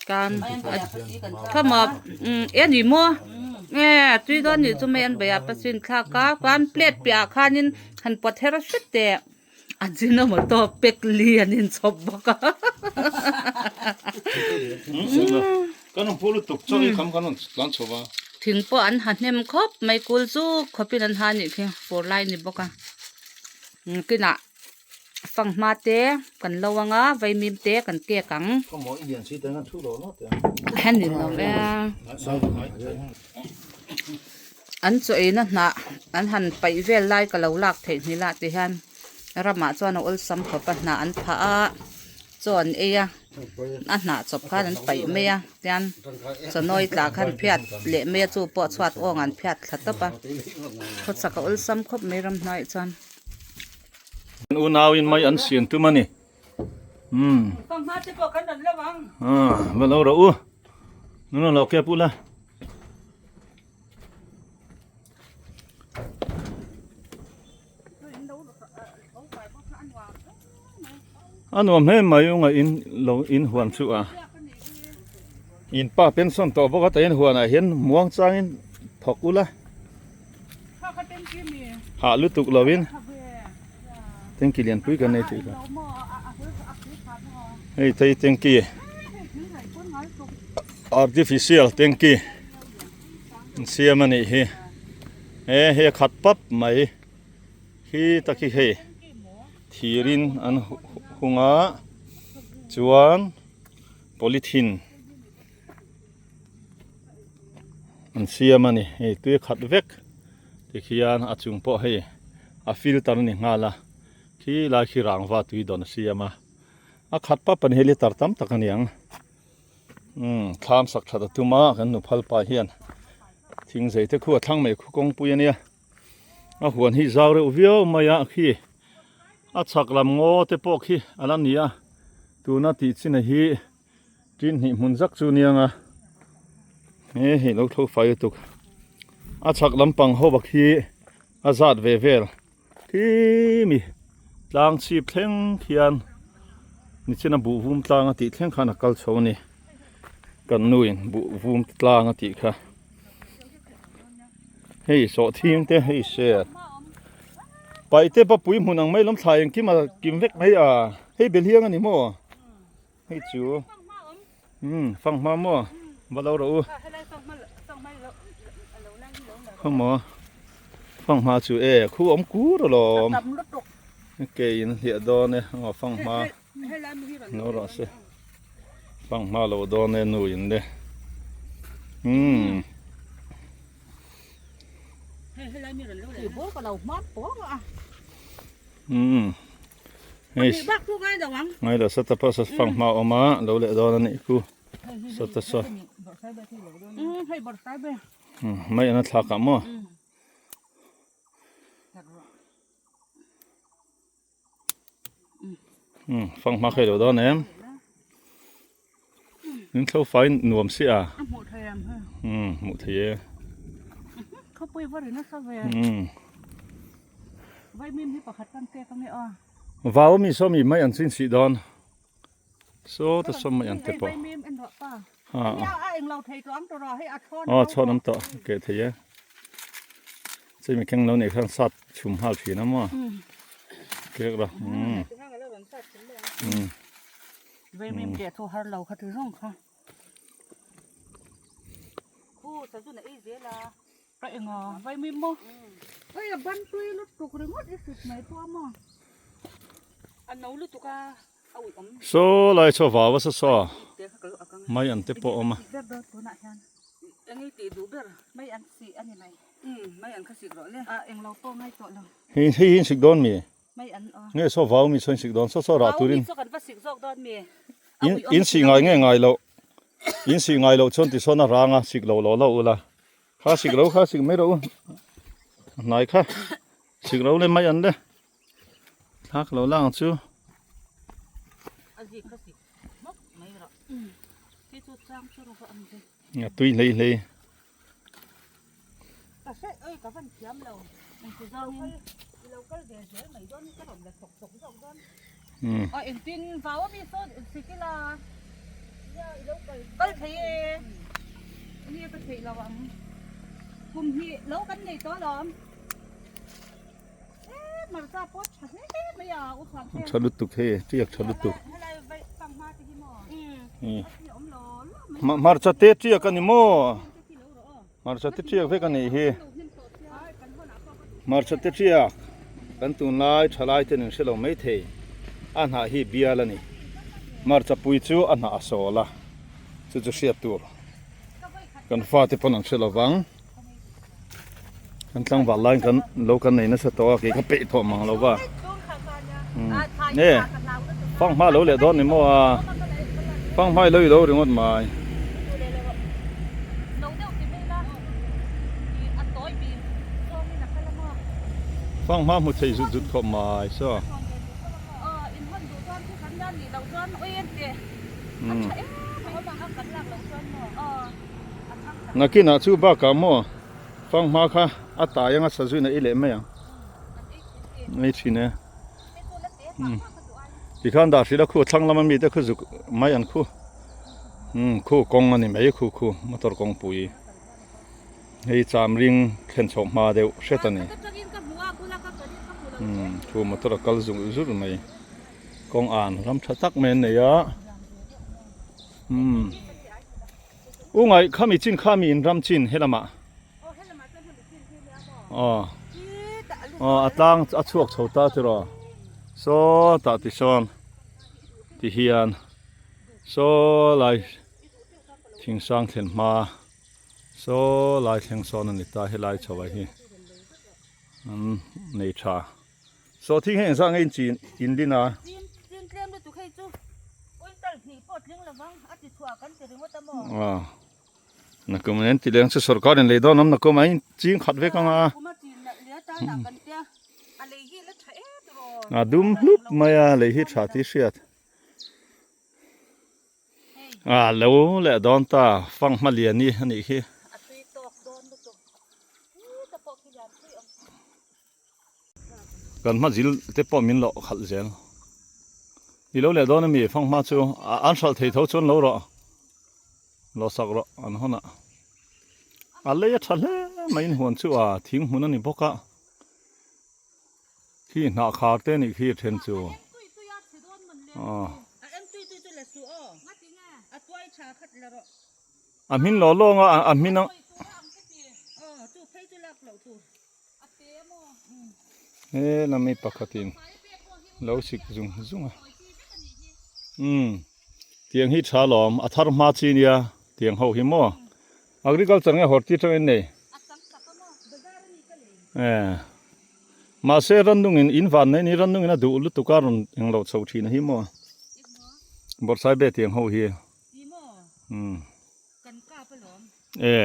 tan thawmhnaw umm e ni maw nge tui dawn nih chu mai an bai a pasin thlak a chuan plate piahah khanin han pawt her hret teh a jinomoto pack li an inchhawp bawk a. Thing pawh an ha hnem khawp mai kul chu khawpin an ha anih khi fur lai ni bawk a kinah fanghma te kan lo anga vaimim te kan kek ang an chaw eina hnah an han paih vel lai ka lo lak theih hnilh ah ti hian ramah chuan a awlsam khawp a hnah an phah a chaw an ei a. A hnah chawp khan an paih mai a tian chawnawi tlah khan phiat leh mai a chu pawh chhuat awng an phiat thla tawp a khawchhak a awlsam khawp mai ram hnuaiah chuan. Unau in mai an siam tum a ni umm va lo rawh u nuna lo kep ula. A nuam hle mai unga in lo in huan chu a in pa pension tawh bawk a ta in huan ah hian muang chang in thawk ula hah lutuk lo in tanki lian pui kan nei tih kha hei thei tanki artificial tanki an siam a nih hi he hei a khat pap mai hi tak hi hei thirin an hung a chuan polythene an siam a ni hei tui a khat vek tikhian a chung pawh hei a filter a ni nghal a khi lai khi rangva tui dawn a siam a a khat pap a ni hei litre tam tak a ni ang. Umm thlam sak that a tum a kan nu phal pa hian thing zei te khu a thlang mai khu kawngpui a nia a huan hi zau reuh viau mai a khi a chhak lam ngaw te pawh khi a la ni a tuna tih chin a hi tin hnih hmun zak chu nia nga he hei lo tho fai lutuk a chhak lampang ho bak hi a zat ve vel. Khi mi tlang chhip thleng khian nichina buh vum tlang a tih thleng khan a kal chho a ni kan nu in buh vum tlang a tih kha hei sawhthing te hei ser paih te papui hmun ang mai lawm thlai engkim a kim vek mai a hei belhiang a ni maw hei chu umm fanghma maw va lo rawh u khawmaw fanghma chu e khu awm kur alawm ke in hliah dawn e aw fanghma lo rawh se fanghma lo dawn e nu in le umm. Umm hei ngai lo sa ta pawh sa fanghma a awm a lo leh dawn a nih khu sa ta saw mai an a thlak ah maw umm fanghma kha i lo dawn em in thlo fai nuam si a umm hmuh thei e umm vau mi saw mi mai an chin sih dawn saw ta saw mai an te pawh a chhawn awm tawh keh thei e chumi keng lo nih khan sat chhum nghal thin a maw kek la umm umm Vaimim keh chu har lo kha ti zawng kha. Khu sazun a ei zel a. Ka enga vaimim maw? Hei a ban tui lutuk ringawt i sit mai pawh a maw? A no lutuk a. Saw lai chaw vau a sa saw mai an te pawh a awm a. Hei hi in sik dawn mi? Nge saw vau mi saw in sik dawn saw saw rah turin in in sih ngai nge ngai loh in sih ngai loh chuan tisawn a rang a sik lo lo lo ula kha sik lo kha sik mai rawh u a hnai kha sik lo le mai an le. Thla ka lo la ang chu. A tui hlei hlei. Tha lutuk hei tiak tha lutuk hmarcha te tiak a ni maw hmarcha te tiak vek a nih hi hmarcha te tiak kan tunlai thalai ten an hre lo mai thei a hnah hi bial a ni hmarcha pui chu a hnah a sawl a chu chu hriat tur kan fate pawn an hre lo vang. Kan tlangval laiin kan lo kan nei nasa tawh a kei ka peih tawh mang lo va nge fanghma lo leh dawn ni maw a fanghma i lo i lo ringawt mai. Fanghma hmu thei zut zut khawp mai saw. Nakinah chu bakah maw fanghma kha a tai anga sazuin a ei leh mai ang ei thin e tikhan dah hril a khu thlang lama mite khu zuk mai an khu khu kawng a ni mai khu khu motor kawngpui hei cham ring thlen chhoh hma deuh hret a ni khu motor a kal zung zut mai kawng an ram tha tak mai an nei a. Umm u ngaih khami chin khami in ram chin helamah aw aw a tlang a chhuak chho ta tiraw saw tah ti sawn ti hian saw lai thing sang thlen hma saw lai thleng sawn a ni ta helai chho ah hi an nei tha. Saw thing hi engzah nge in chin in din a? Chin chin tlem lutuk hei chu oil hnih pawh tling lovang a ti chhuah kan ti ringawt a maw? Aw nakum in ti leng chu sorkar in lei dawn awm nakum a in ching khat vek ang a. Kum a chin nalh hle tan ah kan tia a lei hi la tha em tiraw? A dum hlup mai a lei hi tha tih hriat. A lo leh dawn ta fanghma lian i a nih khi. A tui tawk dawn lutuk heta pawh khi lian pui awm. Kan hma zil te pawh min loh khalh zel. I lo leh dawn ami fanghma chu an hralh thei tho chuan lo rawh lo sak rawh an hawn ah. A lei a tha hle mai in huan chu a thing hmun a ni bawk a. Khi hnah khar te nih khi then chu. A hmin law law ang a a hmin ang. He lami pakhatin lo sik zung zung a umm tiang hi tha lawm a thar hma chi nia tiang ho hi maw agriculture nge horti atangin nei eh mahse rannungin in van nei ni rannungin a duh lutuk a rawn englo chho thin a hi maw bawrhsaibe tiang ho hi umm. E.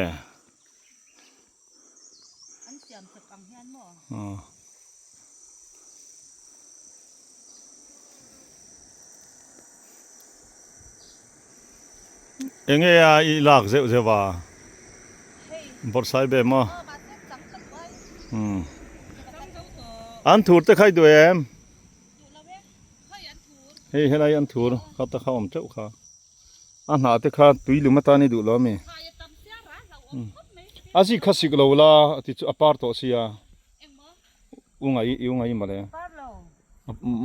An siam chawp ang hian maw? Aw. Enge a i lak zeuh zeuh a? Hei. Bawrhsai be maw? Aw mahse chang ka duh ai. Umm. Chang zo tawh. An thur te kha i duh em? Duh lo e. Hei an thur. Hei helai an thur kha ta kha awm teuh kha. A hnah te kha tui lum atan i duh lo ami? A zik kha sik lo la ti chu a par tawh sia. U ngai i u ngai mawle.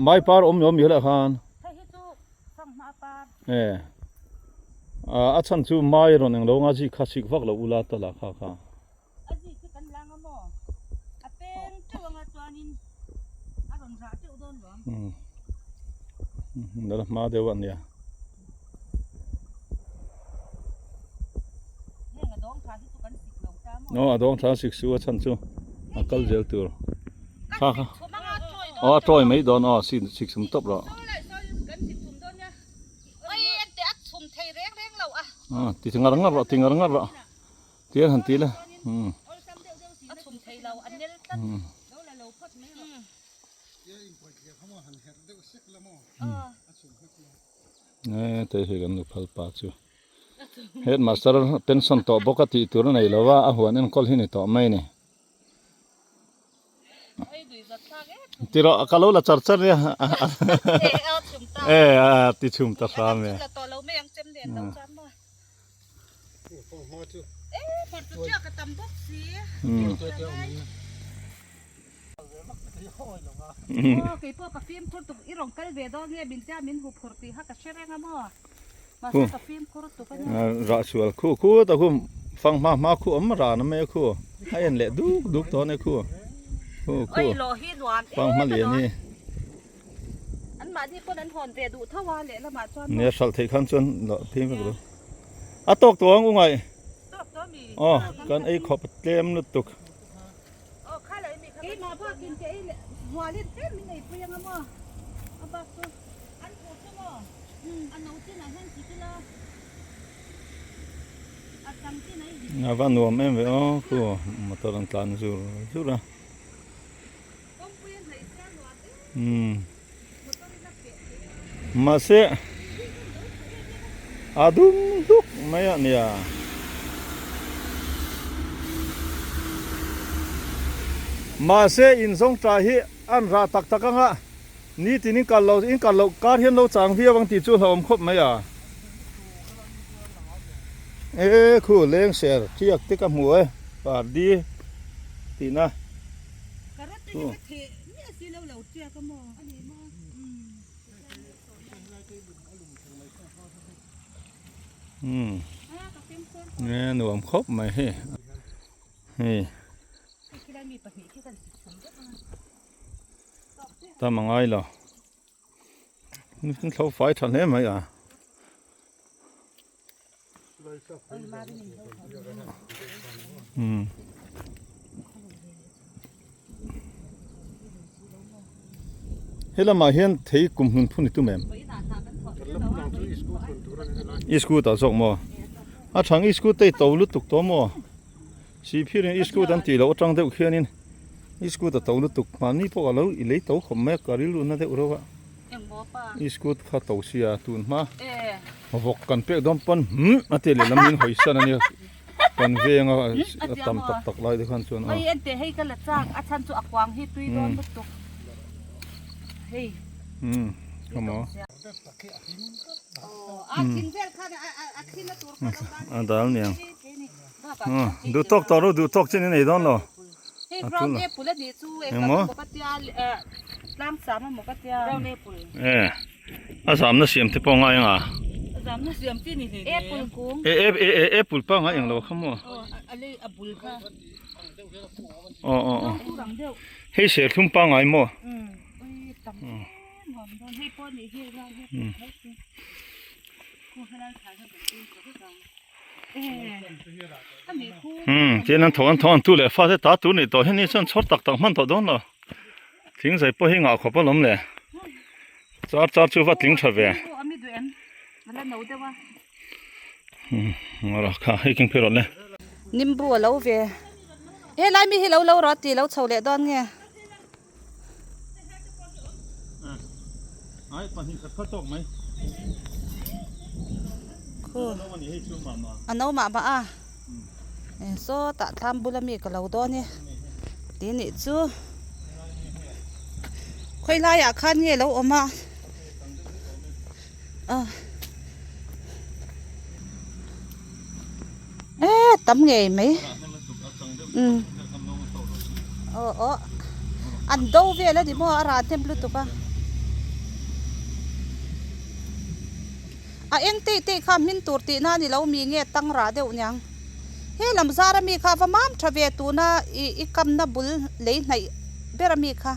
Mai par awm awm hialeh khan. E a chhan chu mai rawn englo anga zik kha sik vak lo ula ta la kha kha. Nala hma deuh a nia. Aw a dawng tha sik su a chhan chu a kal zel tur. Kha kha. Aw a tawi mai dawn aw sik sum tawp rawh. Ti ngar ngar rawh ti ngar ngar rawh. Tian han ti la. Hei hi kan nuphal pa chu headmaster pension tawh bawk a tih tur a nei lo va a huan enkawl hi ni tawh mai a ni tiraw ka lo la char char nia e a ti chhum ta hram e. Rah sual khu khu ta khu fang hma hma khu awm ran a mai a khu a en leh duk duk tawh a khu khu khu fang hma lian hi. Anmahni pawn an hawn ve duh tho a, lehlamah chuan Nia hralh theih khan chuan loh phei vek lo. A tawk tawh ang u ngai. Tawk tawh mi? Aw, kan ei khawp tlem lutuk. Aw, kha leh mi kha. Keimah bakin ke ei leh hualin tlem min ei pui anga maw? A bak chu an phu chu maw? A no chinah hian chi kila a tam chin a i. A va nuam em ve aw khu motor an tlan zur zur a. Mahse a dum duk mai a nia. Mahse in zawng tah hi an rah tak tak anga nitin in kal lo in kal loh kar hian lo chang viau ang tih chu hlauhawm khawp mai a. E khu leng ser thiak te ka hmu e pardi tihna. Umm nge nuam khawp mai hei hei tam a ngai lo kan thlo fai tha hle mai a. Umm helamah hian thei kum hmun phun i tum em i scooter zawk maw a thang i scooter i to lutuk tawh maw sihphir in i scooter an tih loh atang deuh khianin i scooter to lutuk mahni pawh a lo i lei to khawp mai a ka rilru na deuh reuh a. I scooter kha to sia tun hma vawk kan pek dawn pawn hum a ti lehlam min hawi san a nia kan veng a a tam tak tak lai te khan chuan a. Hei ente hei ka la chak a chhan chu a kuang hi tui dawn lutuk hei. Um come on. A dal niang duh tawk tawh ru duh tawk chin i nei dawn lo. Hei brown apple a nih chu engmaw ka tia tlang sam emaw ka tia brown apple e a zamna siam te pawh ngai anga a zamna siam chi ni hle apple kung e e e apple pa ngai englo kha maw a lei a bul kha aw aw aw hei serthlum pa ngai maw ui tam nuam dawn hei pawh nih hi lai hi khu helai thai kha kan tui vek ang Umm tin an tho an tho an tu leh fate ta tur nih tawh hi ni chuan chhawr tak tak hman tawh dawn lo thing zai pawh hi ngah khawp alawm le char char chu va tling tha ve umm ngawrh kha hei keng phei rawh le. Nimbu a lo ve helai mi hi lo lo rawh a ti lo chho leh dawn nge. A no mah mah a sawtah thlam bula mi ka lo dawn e tih nih chu khawi laiah khan nge lo awm a e tam ngei mai umm aw aw an do vel a ni maw a rah hnem lutuk a a eng teih teih kha hmin tur tih na a ni lo mi nge tang rah deuh niang he lam zar ami kha va mam tha ve tuna ih i kamna bul lei hnaih ber ami kha.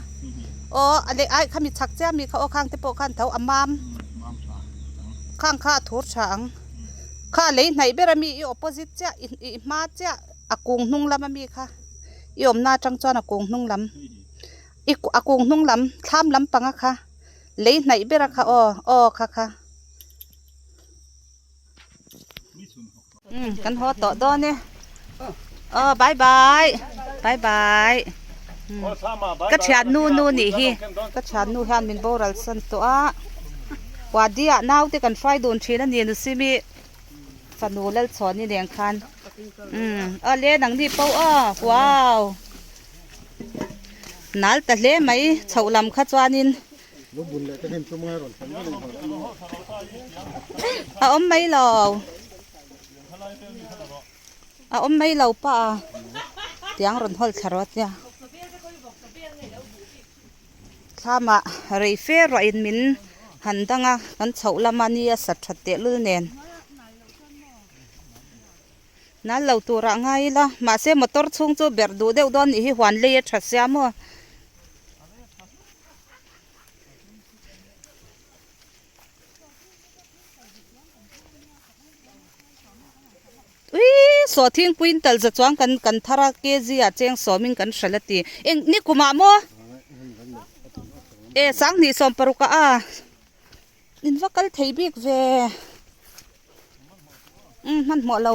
Aw a leh ai khami chhak chiah mi kha aw khang te pawh khan tho a mam khang kha a thur tha ang kha lei hnaih ber ami i opposite chiah i i hma chiah a kung hnung lam ami kha i awmna atang chuan a kung hnung lam i a kung hnung lam thlam lampang a kha lei hnaih ber a kha aw aw kha kha. Kan haw tawh dawn e. Aw bye bye. Bye bye. Ka thian nu nu nih hi. Ka thian nu hian min boral san tawh a. Wadi ah naute kan hruai dun thin a ni Nusimi fanu Lalchhawni nen khan. Aw le nangni pawh aw wow. Nal ta hle mai chhoh lam kha chuanin. A awm mai lo a awm mai lo pa a tiang rawn hawl thla rawh tia thlamah rei fe ruah in min han dang a kan chhoh lama ni a sat that tehlul nen nal lo turah ngai ila mahse motor chhung chu berh duh deuh dawn nih hi huan lei a tha sia maw. Uii saw thingpuiin tal za chuang kan kan thar a kg ah cheng sawmin kan hralh a ti eng ni kumah maw e sanghnih sawm paruk ah a in va kal thei bik ve umm hmanhmawh lo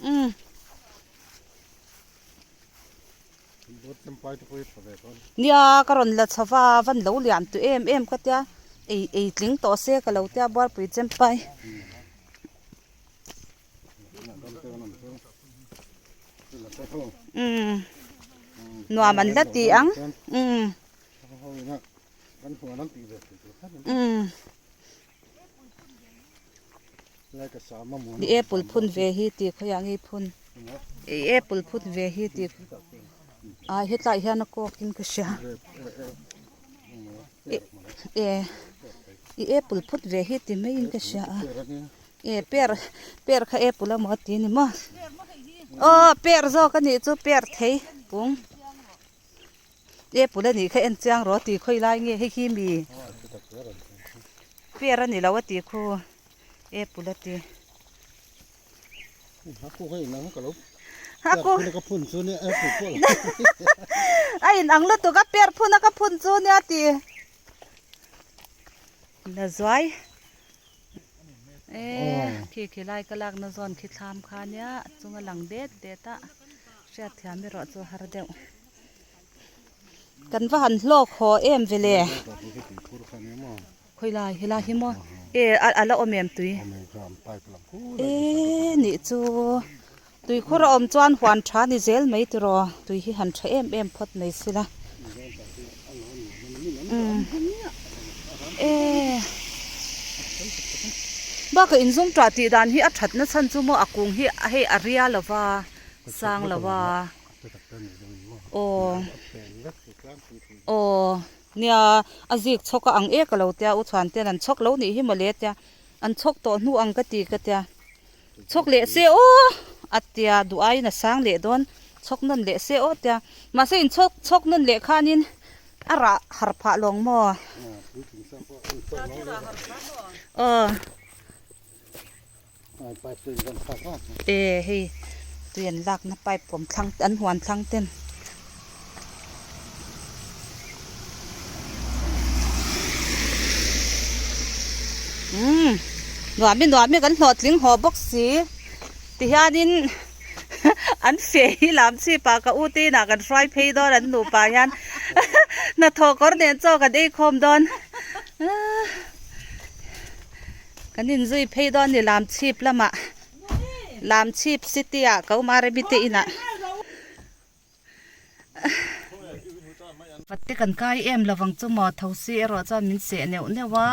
umm. Nia ka rawn la chho va van lo lian tawh em em ka tia ei ei tling tawh se ka lo tia buarpui chempai. Umm nuam an la ti ang umm umm. I apple phun ve hi ti khawiah nge i phun i apple phun ve hi ti ah hetlai hian a kawk in ka hria e i apple phun ve hi ti mai in ka hria a e per per kha apple emaw a ti a ni maw aw per zawk a nih chu per thei kung apple a nih kha en chiang rawh a ti khawi lai nge hei hi mi. Per a ni lo a ti khu apple a ti. A in ang lutuk a per phun a ka phun chu nia ti. La zuai. E khi khi lai ka lakna zawn khi thlam kha nia a chunga lang det det a hriatthiam erawh chu har deuh. Kan va han hlawk haw em ve le. Khawi lai helai hi maw e a la awm em tui e nih chu tui khur a awm chuan huan tha ni zel mai tiraw tui hi han tha em em phawt mai sila umm e bakah inzawm tah tih dan hi a that na chhan chu maw a kung hi hei a ria lova sang lova. Aw aw nia a zik chhawk a ang ek a lo tia u chhuan ten an chhawk lo nih hi mawle tia an chhawk tawh hnu ang ka ti ka tia chhawk leh se aw a tia duh aiin a sang leh dawn chhawk nawn leh se aw tia mahse in chhawk chhawk nawn leh khanin a rah har phah lawng maw aw. E hei tui an lakna pipe kawm thlang an huan thlang ten umm nuam i nuam i kan hlawhtling haw bawk si tihianin an feh hi lam chhip ah ka u te inah kan hruai phei dawn an nupa hian hnathawh kawr nen chaw kan ei khawm dawn. Kan inzui phei dawn a ni Lamchhip lamah Lamchhip city ah ka awm a Remi te inah Vat te kan kai em lovang chu maw thosi erawh chuan min seh neuh neuh a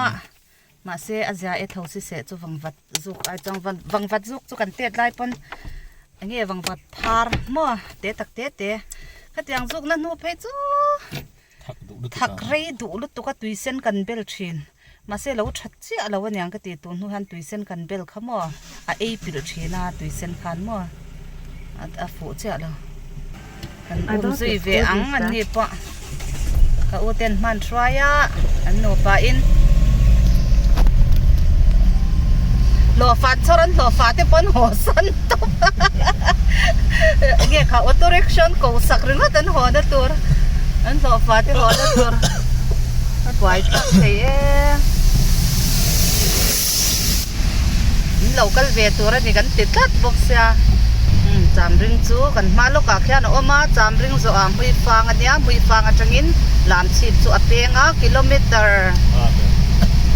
mahse a zia e thosi seh chu vangvat zuk ai chuan vangvat zuk chu kan tet lai pawn enge vangvat phar maw te tak te te khatiang zuk na hnu phei chu thak rei duh lutuk a tui sen kan bel thin. Mahse lo that chiah lo aniang ka ti tun hnu hian tui sen kan bel kha maw a ei pilh thin a tui sen khan maw a fuh chiah lo kan um zui ve ang an ni pawh. Ka u ten hman hruai a an nupa in hlawhfa chhawr an hlawhfa te pawn haw san tawp enge kha auto rickshaw an koh sak ringawt an haw na tur an hlawhfa te haw na tur a buai thlak thei e in lo kal ve tur a ni kan ti tlat bawk sia umm chamring chu kan hma lawkah khian a awm a chamring zawhah hmuifang a nia hmuifang atangin lam chhip chu a peng a kilometer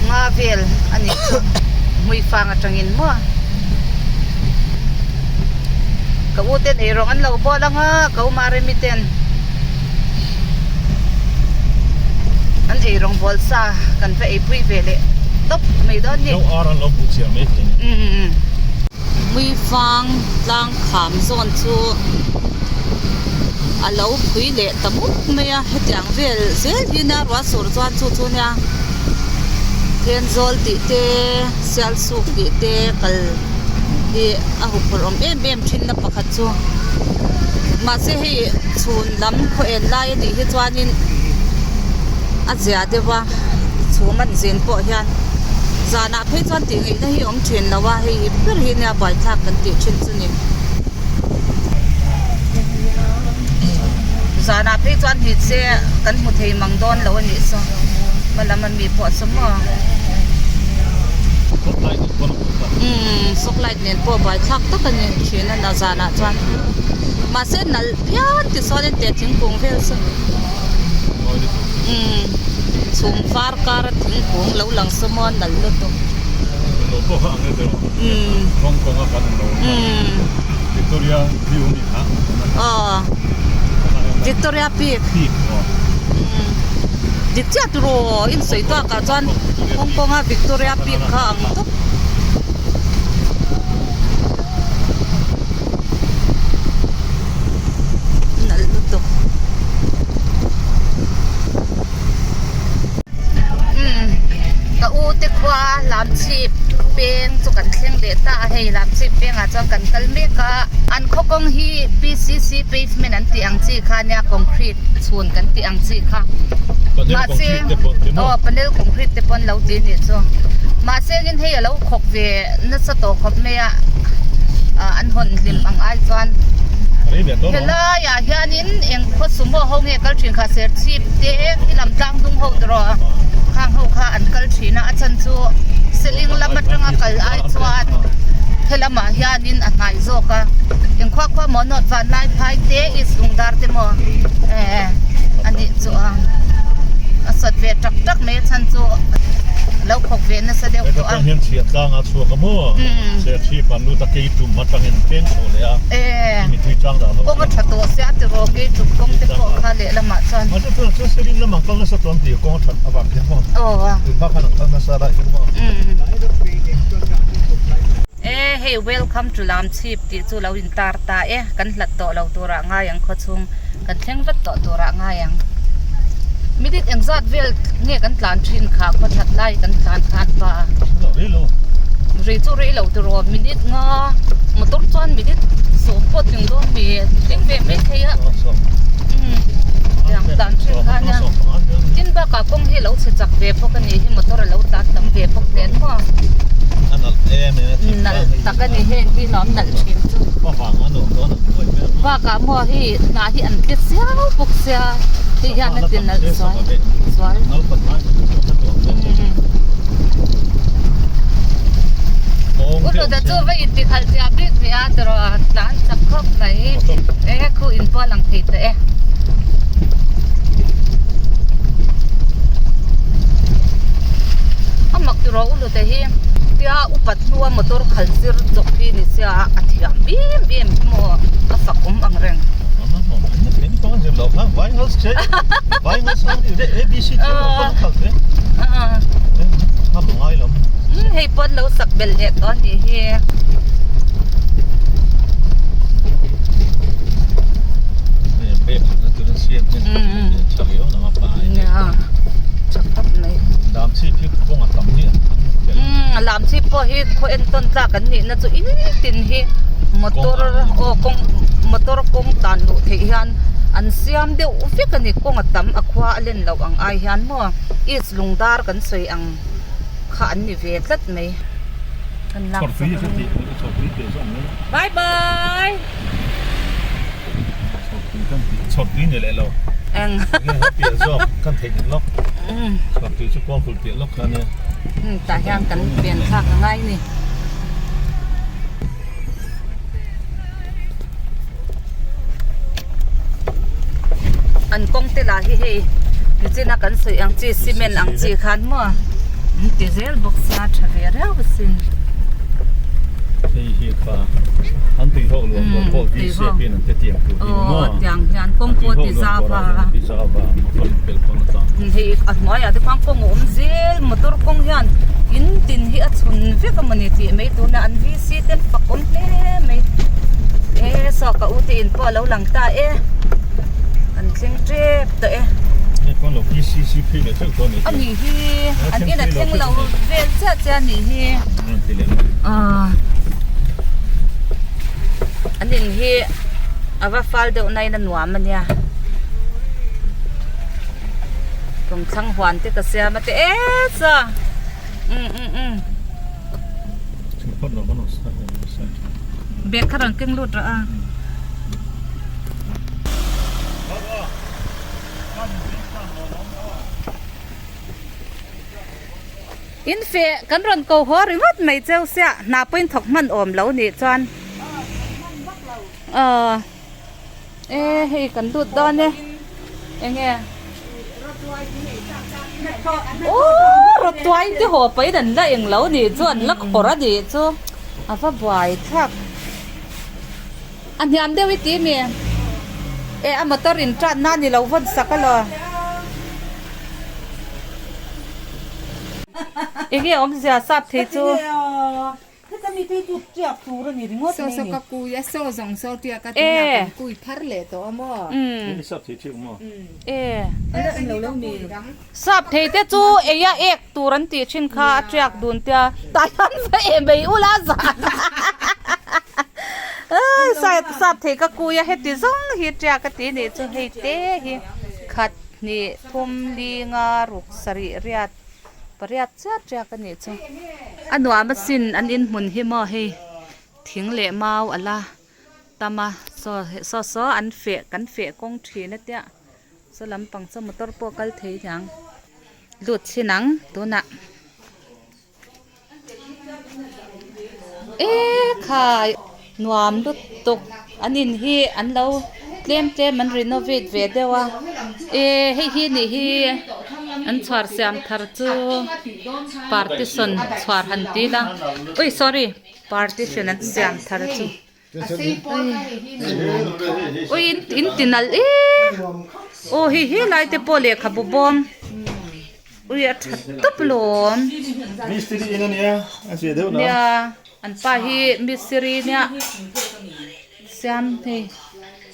nga vel a nih chu hmuifang atangin maw ka u ten eirawng an lo bawl ang a ka u Maremi ten an eirawng bawl sa kan va eipui ve leh tawp mai dawn ni. Zo ar an lo buh chiah mai thei ni. Umm Hmuifang tlang kham zawn chu a lo phui leh ta mup mai a hetiang vel zel hi nia ruah sur chuan chu chu nia Thenzawl tih te Sialsuk tih te kal hi a huphurh awm em em thin na pakhat chu mahse hei chhun lam khaw en lai a nih hi chuanin a zia deuh a chhum an zin pawh hian zanah phei chuan tih ngaihna hi a awm thin lo a hei ber hi nia buaithlak kan tih thin chu ni zanah phei chuan hit se kan hmu thei mang dawn lo a nih saw hma lam ami pawh saw maw umm fog light nen pawh buaithlak tak a ni thin a zanah chuan mahse nalh phian ti sawn in teh thingkung vel saw umm chhum var kar a thingkung lo lang saw maw nalh lutuk umm umm aw Victoria peak umm dik chiah tiraw in sawi tawk ah chuan Hong Kong a Victoria peak kha ang tawp. Nalh lutuk. Umm ka u te khua Lamchhip peng chu kan thleng leh ta a hei Lamchhip pengah chuan kan kal mek a an khaw kawng hi PCC pavement an tih ang chi kha nia concrete chhun kan tih ang chi kha mahse aw panel concrete te pawh an lo ti anih chu mahse engin hei alo khawk ve nasa tawh khawp mai a ah an hawn hlim ang ai chuan helaiah hianin eng khaw sumo ho nge kal thin kha serchhip te khi lam tlang dung ho tawh a khang ho kha an kal thin a a chhan chu seling lam atanga kal ai chuan helamah hianin a hnai zawk a eng khua khua maw nawt van lai phai te east lungdar te maw eh anih chu a a sawt ve tak tak mai a chhan chu lo khawk ve nasa deuh tawh a. Heta hian chhiat tlang a chhuak a maw? Serchhip an lut a kei tum atangin peng chho leh a kimi tui tlang dah lo. Kawng a tha tawh sia tiraw kei tum kawng te pawh kha lehlamah chuan. Mahse tunah chuan Seling lamah kal nasa tawh an ti a kawng a that avang hian maw? Aw. Tun hma khan an kal nasa lai hian maw? E hei welcome to Lamchhip tih chu lo in tar ta e kan hlat tawh lo turah ngai ang khawchhung kan thleng vat tawh turah ngai ang minute engzat vel nge kan tlan thin kha khaw that lai kan tlan khan pa rei chu rei lo tiraw minute nga motor chuan minute sawm pawh tling dawn mi tling ve mai thei a umm tiang tlan thin kha nia tin bakah kawng hi a lo chhe chak ve bawk a ni hi motor a lo tlan tam ve bawk nen maw nalh tak a ni heng hi nuam nalh thin chu bakah maw hei hnah hi an tle chiau bawk sia hei hian a ti nalh zual zual Uruda chu va inti khalh chiah bik ve a tiraw tlan chak khawp mai e khu in pawh a lang thei tawh e. A mak tiraw Uruda hi tia upat hnua motor khalh zir chawp hi ni sia a thiam em em hi maw a fak awm ang reng. Hei pawh an lo sak belh leh tawh a nih hi. Lamchhip pawh hi khaw entawn tlak an nihna chu in tin hi motor aw kawng motor kawng tan luh theih hian. An siam deuh vek a ni kawng a tam a khua a len loh ang ai hian maw east lungdar kan sawi ang kha an ni ve tlat mai. Kan lak sak a ni. Bye bye. Eng. Tah hian kan pian thlak a ngai a ni. An kawng te lah hi hei nichina kan sawi ang chi cement ang chi khan maw an ti zel bawk sia tha ve riau asin. Hei hi kha an tui hawk luan tur pawh V shape in an ti tiang tur hi ni maw. Aw tiang hian kawng pawh ti zau va. Ti zau va motor in pel pawn a tlang. Hei a hnuaiah te khuan kawng a awm zel motor kawng hian in tin hi a chhun vek a mawni tih mai tuna an V C te an fak awm hle mai e saw ka u te in pawh a lo lang ta e an thleng tep tawh e. Hei pawn lo PCC phei leh theuh tawh a nih A nih hi an in a thleng lo vel chiah chiah a nih hi. Aaa an in hi a va fal deuh na in a nuam a nia kawngthlang huan te ka siam a te e saw um um um. Bag kha rawn keng lut rawh a. In feh kan rawn ko haw ringawt mai cheu sia hna pawhin thawk hman awm lo nih chuan aw e hei kan lut dawn e enge Aww rawtuai te haw pahin an la eng lo nih chu an la khawr a nih chu a va buai thlak a hniam deuh i ti mi e a motor in tan na ni lo vawn sak alaw enge awmzia sap thei chu. Saw saw ka kui a saw zawng saw tiak a tunah kan kui thar leh tawh a maw? Sap thei te chu ei a ek tur an tih thin kha a tiak dun tia tah hian va eh mai ula zan sap thei ka kui a heti zawng hi tiak a ti nih chu hei te hi khat hnih thum li nga ruk sarih riat. Pariat chiah chiah ka nih chu a nuam asin an inhmun hi maw hei thing leh mau a la tam a saw saw saw an feh kan feh kawng thin a tia saw lampang chu motor pawh kal thei aniang lut chhin ang tunah e khai nuam lutuk an in hi an lo tlem tlem an renovate ve deuh a e hei hi nih hi an chhuar siam thar chu partition chhuar han ti ila ui sorry partition an siam thar chu ui in ti nalh em aw hei he lai te pawh lehkhabu bawm ui a tha tawp lawm nia an pa hi mistiri nia siam hei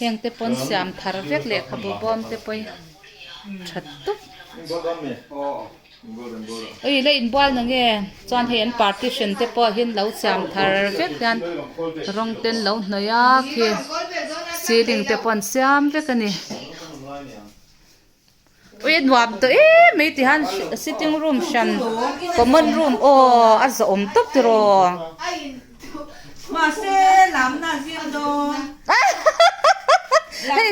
heng te pawn siam thar vek lehkhabu bawm te pawh hi tha tawp. Ui la inbual na nge chuan hei an partition te pawh hian lo siam thar vek hian rawng te an lo hnawih a khi ceiling te pawh an siam vek a ni ui a nuam tawh em mai ti hian sitting room hran common room aw a zawhawm tawp tiraw. Hei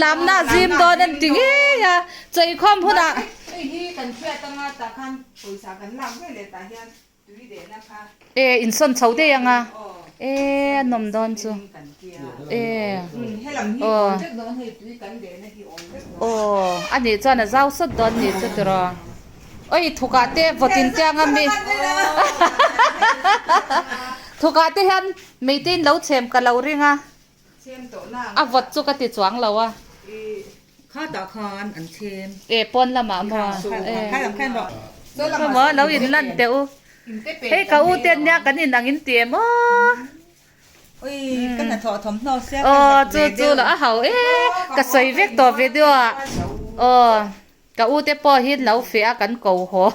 lamna zim dawn an ti ngei a chawihkhawm hunah. E insawn chho daih ang a e a nawm dawn chu e aw aw a nih chuan a zau sawt dawn nih chu tiraw. Oi thukah te vawtin tiang a mi thukah te hian meite in lo chhem ka lo ring a a vawt chu ka ti chuang lo a e pawn lamah maw e maw lo in lan teh u hei ka u te ania kan in ang in ti em aw. Aw chu chu lo a hau e ka sawi vek tawh video ah aw. Ka u te pawh hi lo feh a kan ko haw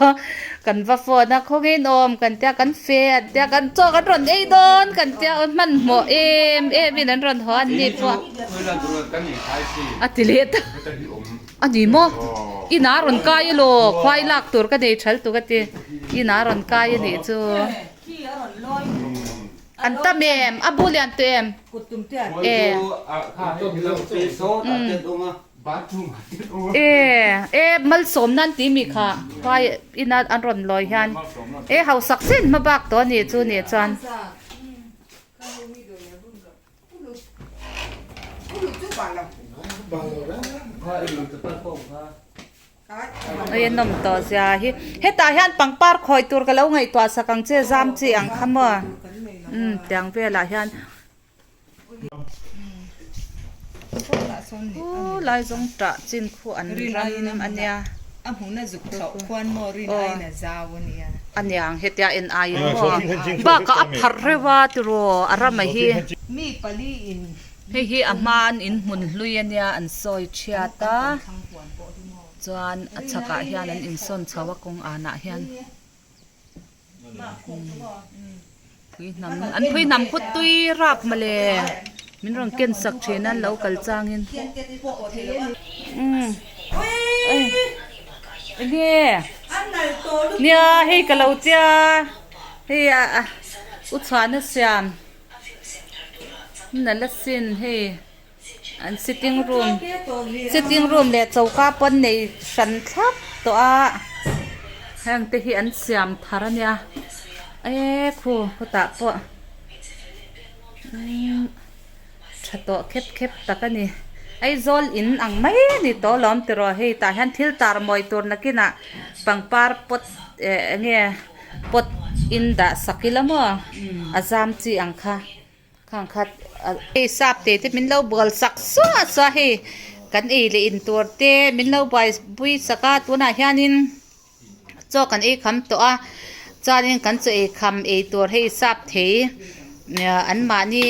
kan va phone a khawngin awm kan tia kan feh an tia kan chaw kan rawn ei dawn kan tia hmanhmawh em em in an rawn haw an ni pawh a ti leh ta a ni maw inah a rawn kai elaw khuai lak tur ka nei thal tuk a ti inah a rawn kai a nih chu. An tam em? A bu lian tawh em? E. E, e malsawm nan tih mi kha khuai ina an rawn lawi hian e hausak sin hma bak tawh a nih chu nih chuan. Ui a nawm tawh zia hi hetah hian pangpar khawi tur ka lo ngaihtuah sak ang che zam chi ang kha maw umm tiang velah hian khu lai zawng tah chin khu an ram a nia aw aniang hetia en aiin maw bakah a pharh reuh a tiraw a rama hi. Hei hi a hma an in hmun hlui a nia an sawi thiat a chuan a chhakah hian an insawn chho a kawng anah hian pui hnam an pui hnam khaw tui rap mawle min rawn ken sak thin a an lo kal changin umm enge nia hei ka lo tia hei a u chhuahna siam. Nala sin hei an sitting room sitting room leh choka pawn nei hran thlap tawh a heng te hi an siam thar a nia e khu khawtah pawh umm tha tawh khep khep tak a ni Aizawl in ang mai a ni tawh alawm tiraw hei tah hian thil tar mawi tur nakinah pangpar pot eh eng nge. Pot in dah sak ila maw a zam chi ang kha khang kha hei sap te te min lo bual sak suah suah a hei kan ei leh in tur te min lo buai pui sak a tunah hianin chaw kan ei kham tawh a chuanin kan chaw ei kham ei tur hei sap thei an mahni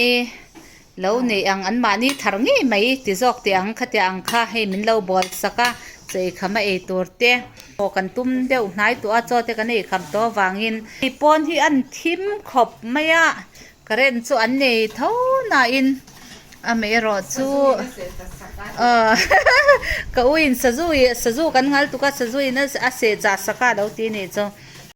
lo neih ang an mahni thar ngei mai ti zawk teh ang khatiang ang kha hei min lo bawl sak a chaw ei kham a ei tur te aw kan tum deuh hnai tawh a chaw te kan ei kham tawh avangin hei pawn hi an thim khawp mai a current chu an nei tho nain amaherawh chu aw ka u in sazu ih sazu kan ngal tuk a sazu in a seh chah sak a lo ti nih chu.